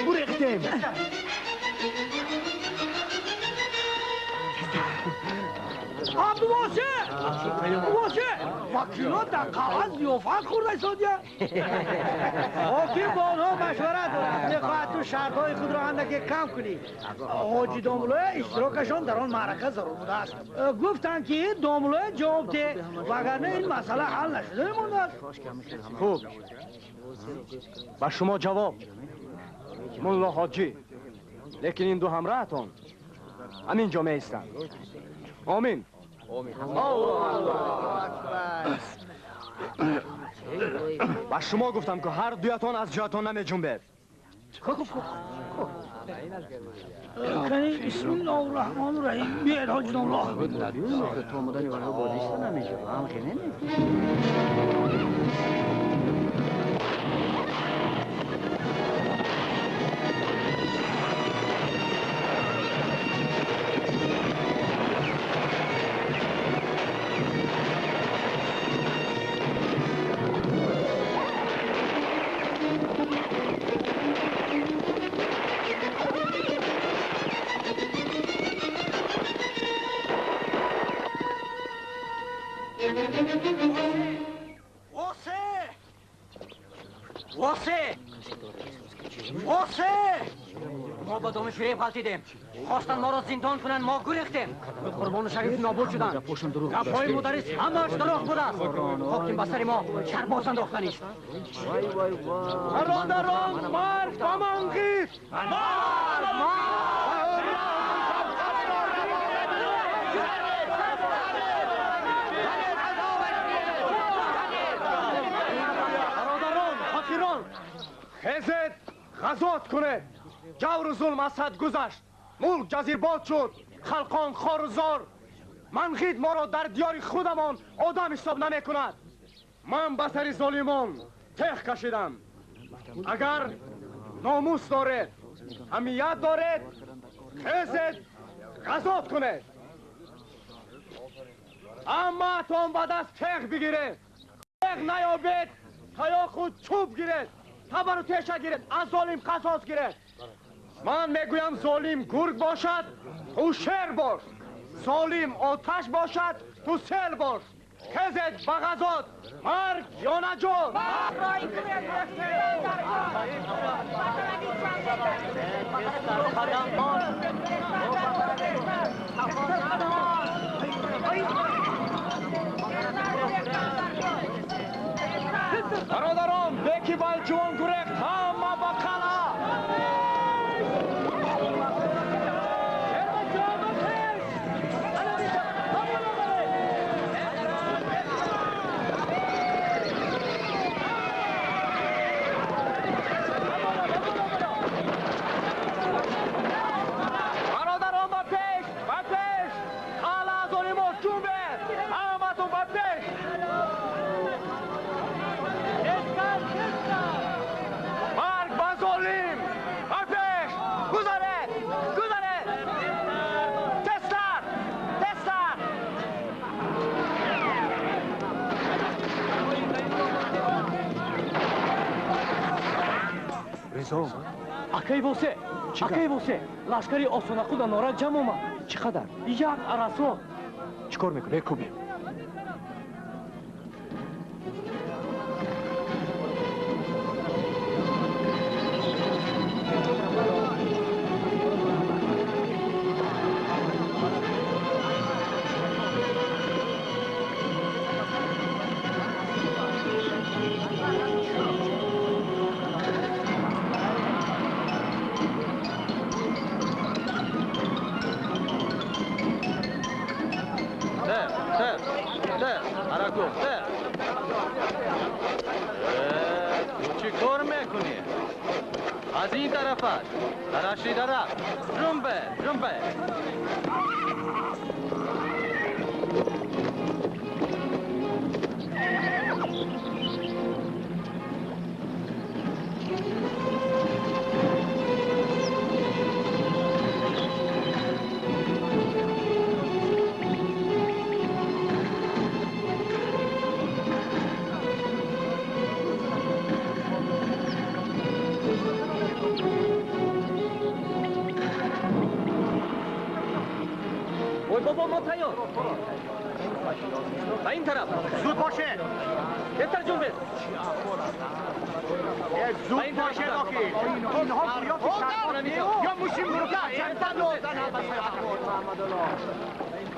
Гурехтем. Абдувосе! Абдувосе! Вакило дар қалъа зиёфат хӯрда истодия? Ҳоким бо онҳо машварат дорад. Мехоҳад ту шартҳои худро андаке кам кунӣ. Ҳоҷи домулоя иштирокашон дар он маърака зарур будааст. Гуфтанд ки домулоя ҷавоб деҳ, вагарна ин масъала ҳал нашуда мемондааст. Хуб, ба шумо ҷавоб, мулло ҳоҷӣ. Лекин ин ду ҳамроҳатон ҳамин ҷо меистанд. Омин. Ба шумо гуфтам, ки ҳар дуятон аз ҷоятон намеҷунбед. Кани бисмиллоҳу раҳмону раҳим. Биёед, ҳоҷи домулло. Мо ба доми фиреб ғалтидем. Хостанд моро зиндон кунанд, мо гурехтем. Қурбону Шариф нобуд шуданд. Гапҳои мударрис ҳамааш дурӯғ будааст. Ҳоким ба сари мо чарбоз андохтанист. Бародарон, марг ба манғит! Марг! Бародарон, ҳақирон, хезед, ғазот кунед. Ҷавру зулм аз ҳад гузашт. Мулк ҷазирбод шуд, халқон хору зор. Манғит моро дар диёри худамон одам ҳисоб намекунад. Ман ба сари золимон тех кашидам. Агар номус доред, ҳамият доред, хезед, ғазот кунед. Ҳамаатон ба даст теғ бигиред. Теғ наёбед, таёқу чӯб гиред, табару теша гиред, аз золим қасос гиред. Ман мегӯям, золим гург бошад, ту шер бош. Золим оташ бошад, ту сел бош. Хезед ба ғазот, марг ё наҷот. Бародарон, беки балҷувон гурехт, ҳама ба қалъа. Бародарон, ба пеш, ба пеш! Қалъа аз они мо ҷунбед! Ҳаматон ба пеш! Ризо омад? Акай Восе, акай Восе, лашкари Осонақул дар Норак ҷамъ омад. Чӣ қадар? Як арасо. Чӣ кор мекунем? Мекӯбем.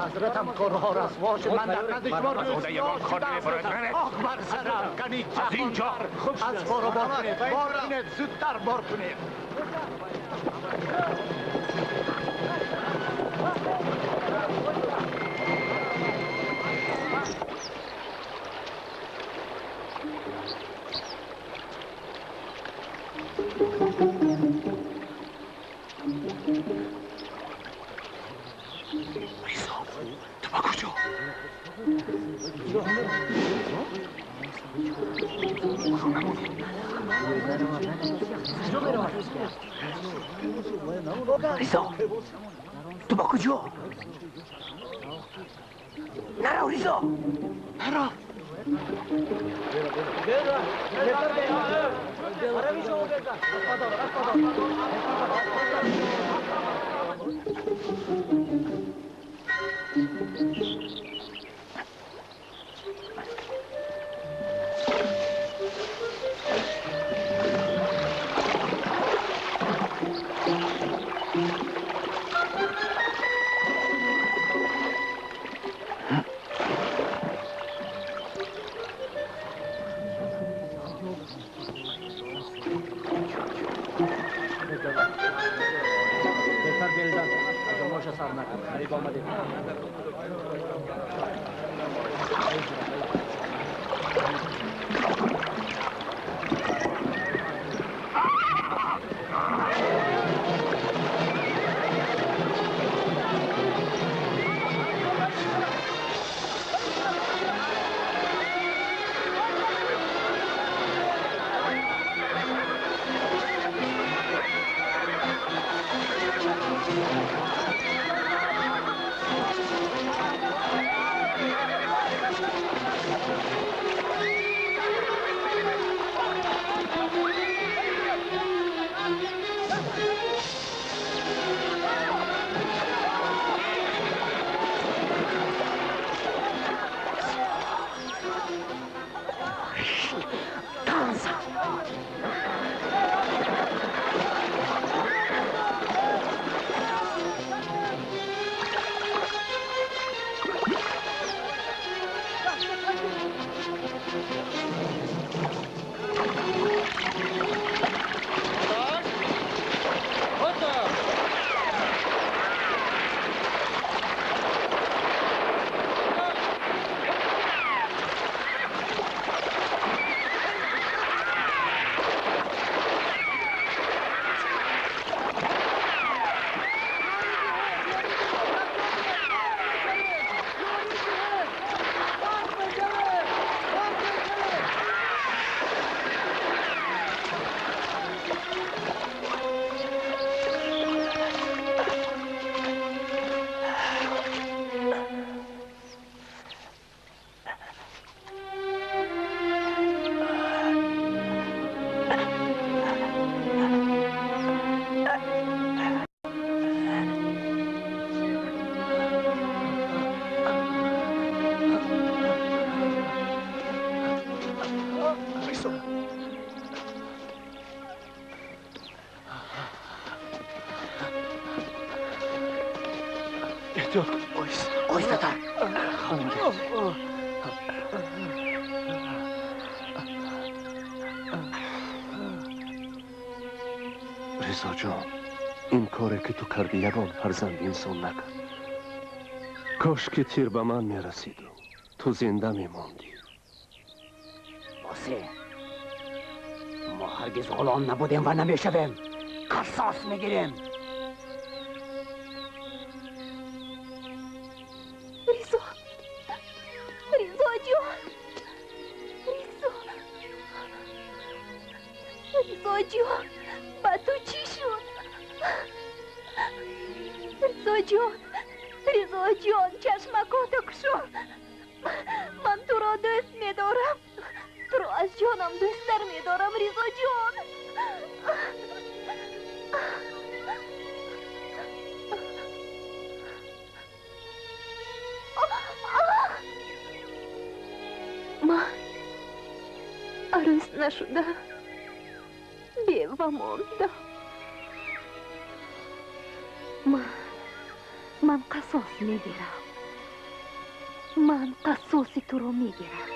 حضرتم کارها رسوا شد. من در نزد شما رسوا شدم. آخ بر سرم کنید از اینجا از بارو بار کنید، بار کنید، زودتر بار کنید. ریزا تو با کجا؟ نرو ریزا، نرو. Эҳтиёт кун. Оҳистатар. Хоним гирифт. Ризо ҷон, ин коре ки ту кардӣ ягон фарзанди инсон накард. Кош ки тир ба ман мерасиду ту зинда мемондӣ. Босе, мо ҳаргиз ғулом набудем ва намешавем. Қасос мегирем. Ризо, Ризо ҷон, Ризо, Ризо ҷон, ба ту чӣ шуд? Ризо ҷон, Ризо ҷон, чашмакото кушо. Ман туро дӯст медорам. Туро аз ҷонам дӯсттар медорам, Ризо ҷон. Ман арӯс нашуда бева мондам. Ман қасос мегирам. Ман қасоси туро мегирам.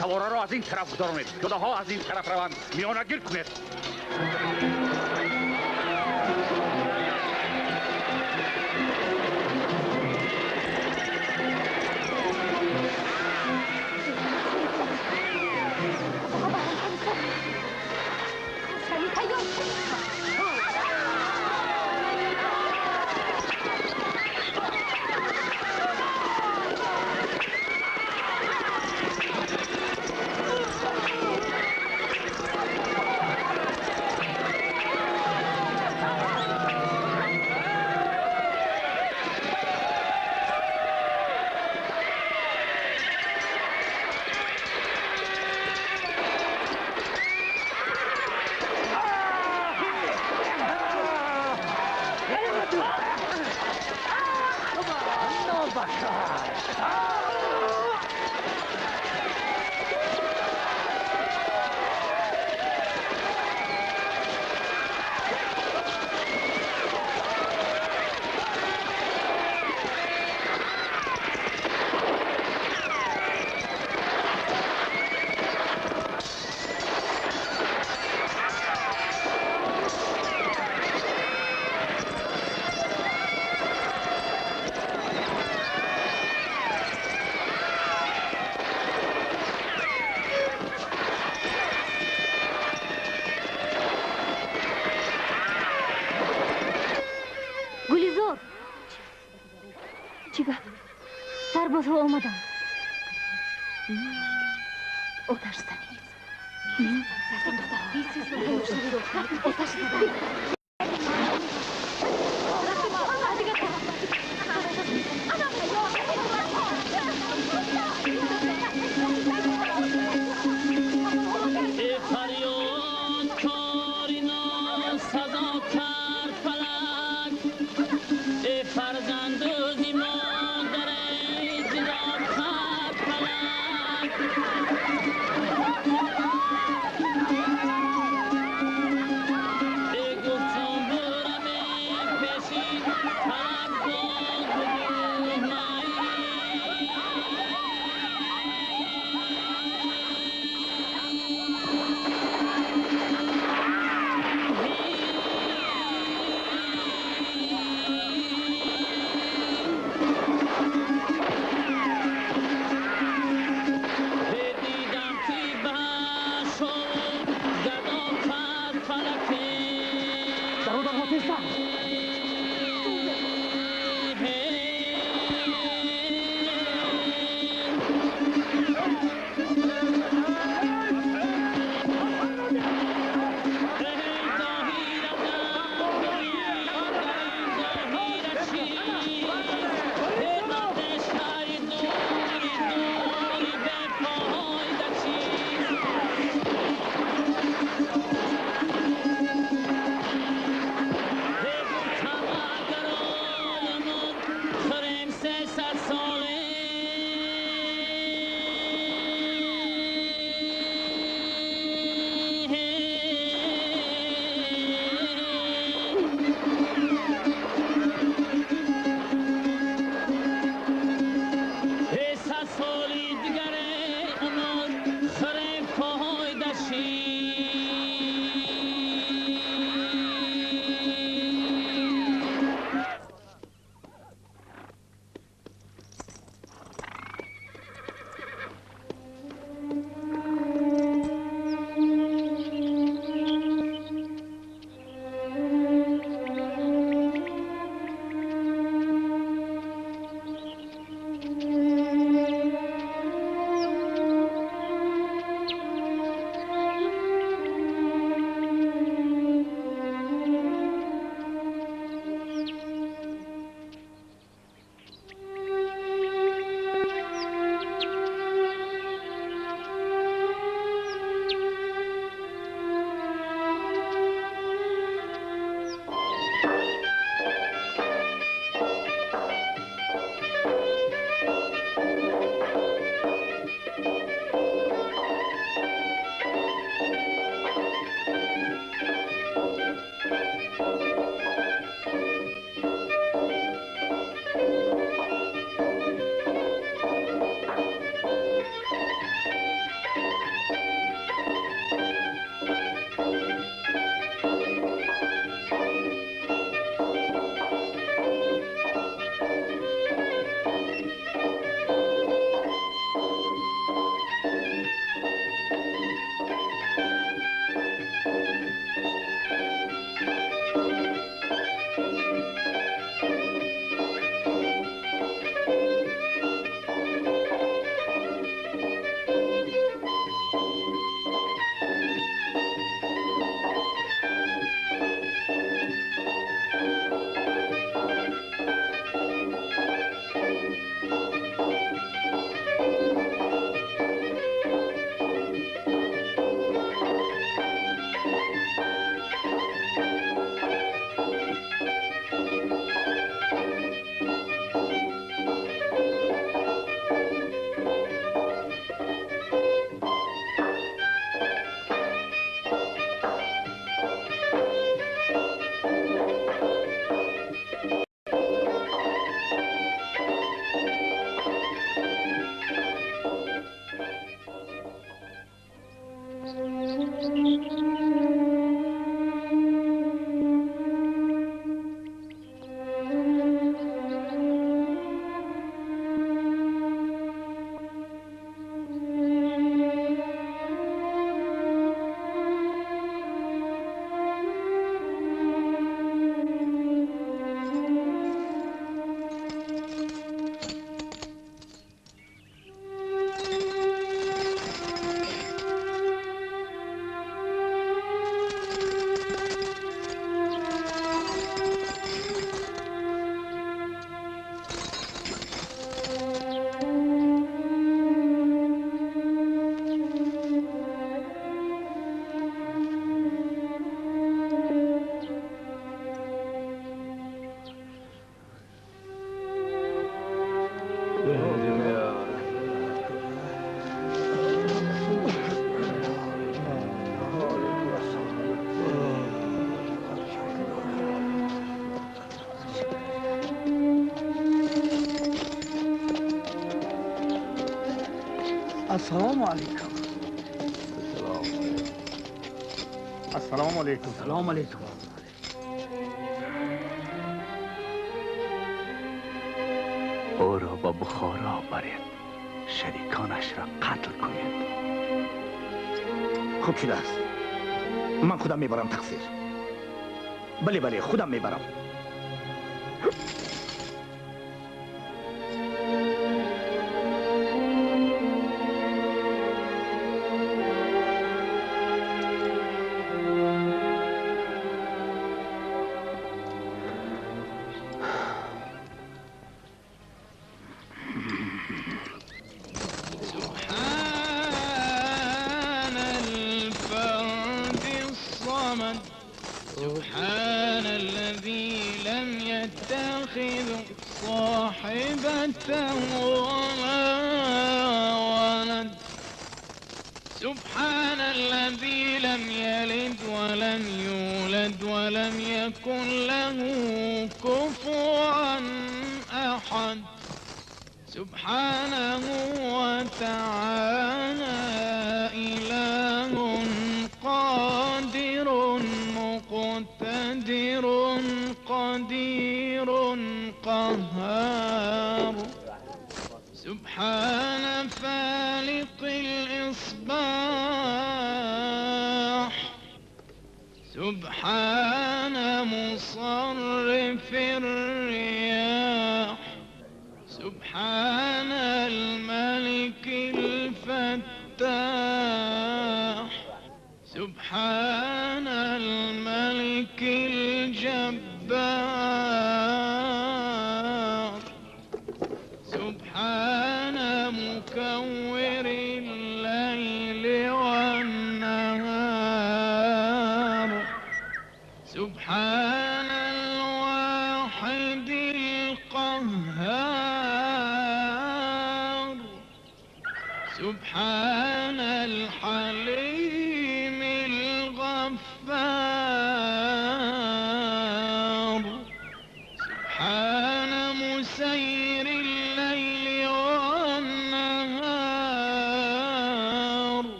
Савораро аз ин тараф гузаронед, пиёдаҳо аз ин тараф раванд, миёнагир кунед. Боз омадам. Оташ занед. Оташ занед. Ego Ассалому алайкум. Ассалому алайкум. Ассалому алайкум. Ӯро ба Бухоро баред, шариконашро қатл кунед. Хуб шудааст. Ман худам мебарам тақсир. Бале, бале, худам мебарам.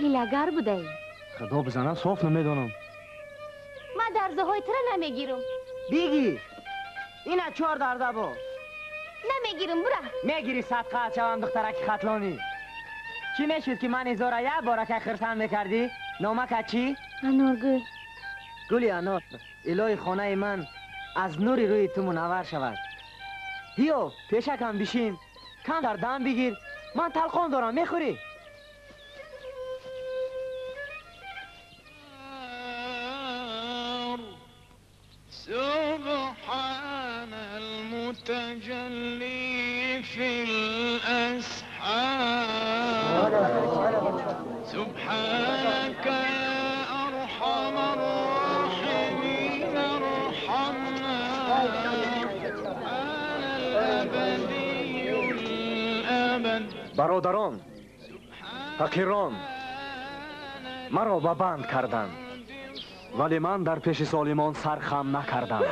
Ҳилагар будаӣ. Худо бизанад, соф намедонам. Ман дарзаҳои тура намегирам. Бигир. Ина 4 дарза бо. Намегирам, бура. Мегири садқа шавам духтараки хатлонӣ. Чӣ мешуд ки ман изора як борака хирсанд мекардӣ? Номака чӣ? Аноргул. Гули анор, илоҳи хонаи ман аз нури рӯи ту мунаввар шавад. Биё, пешакам бишин, кам дар дам бигир. Ман талқон дорам, мехӯрӣ? سبحان المتجلي في الأسحار. سبحانك يا أرحم الراحمين ارحمنا. أنا الأبدي الأبد. Бародарон, фақирон маро ба банд карданд, вале ман дар пеши золимон сар хам накардам.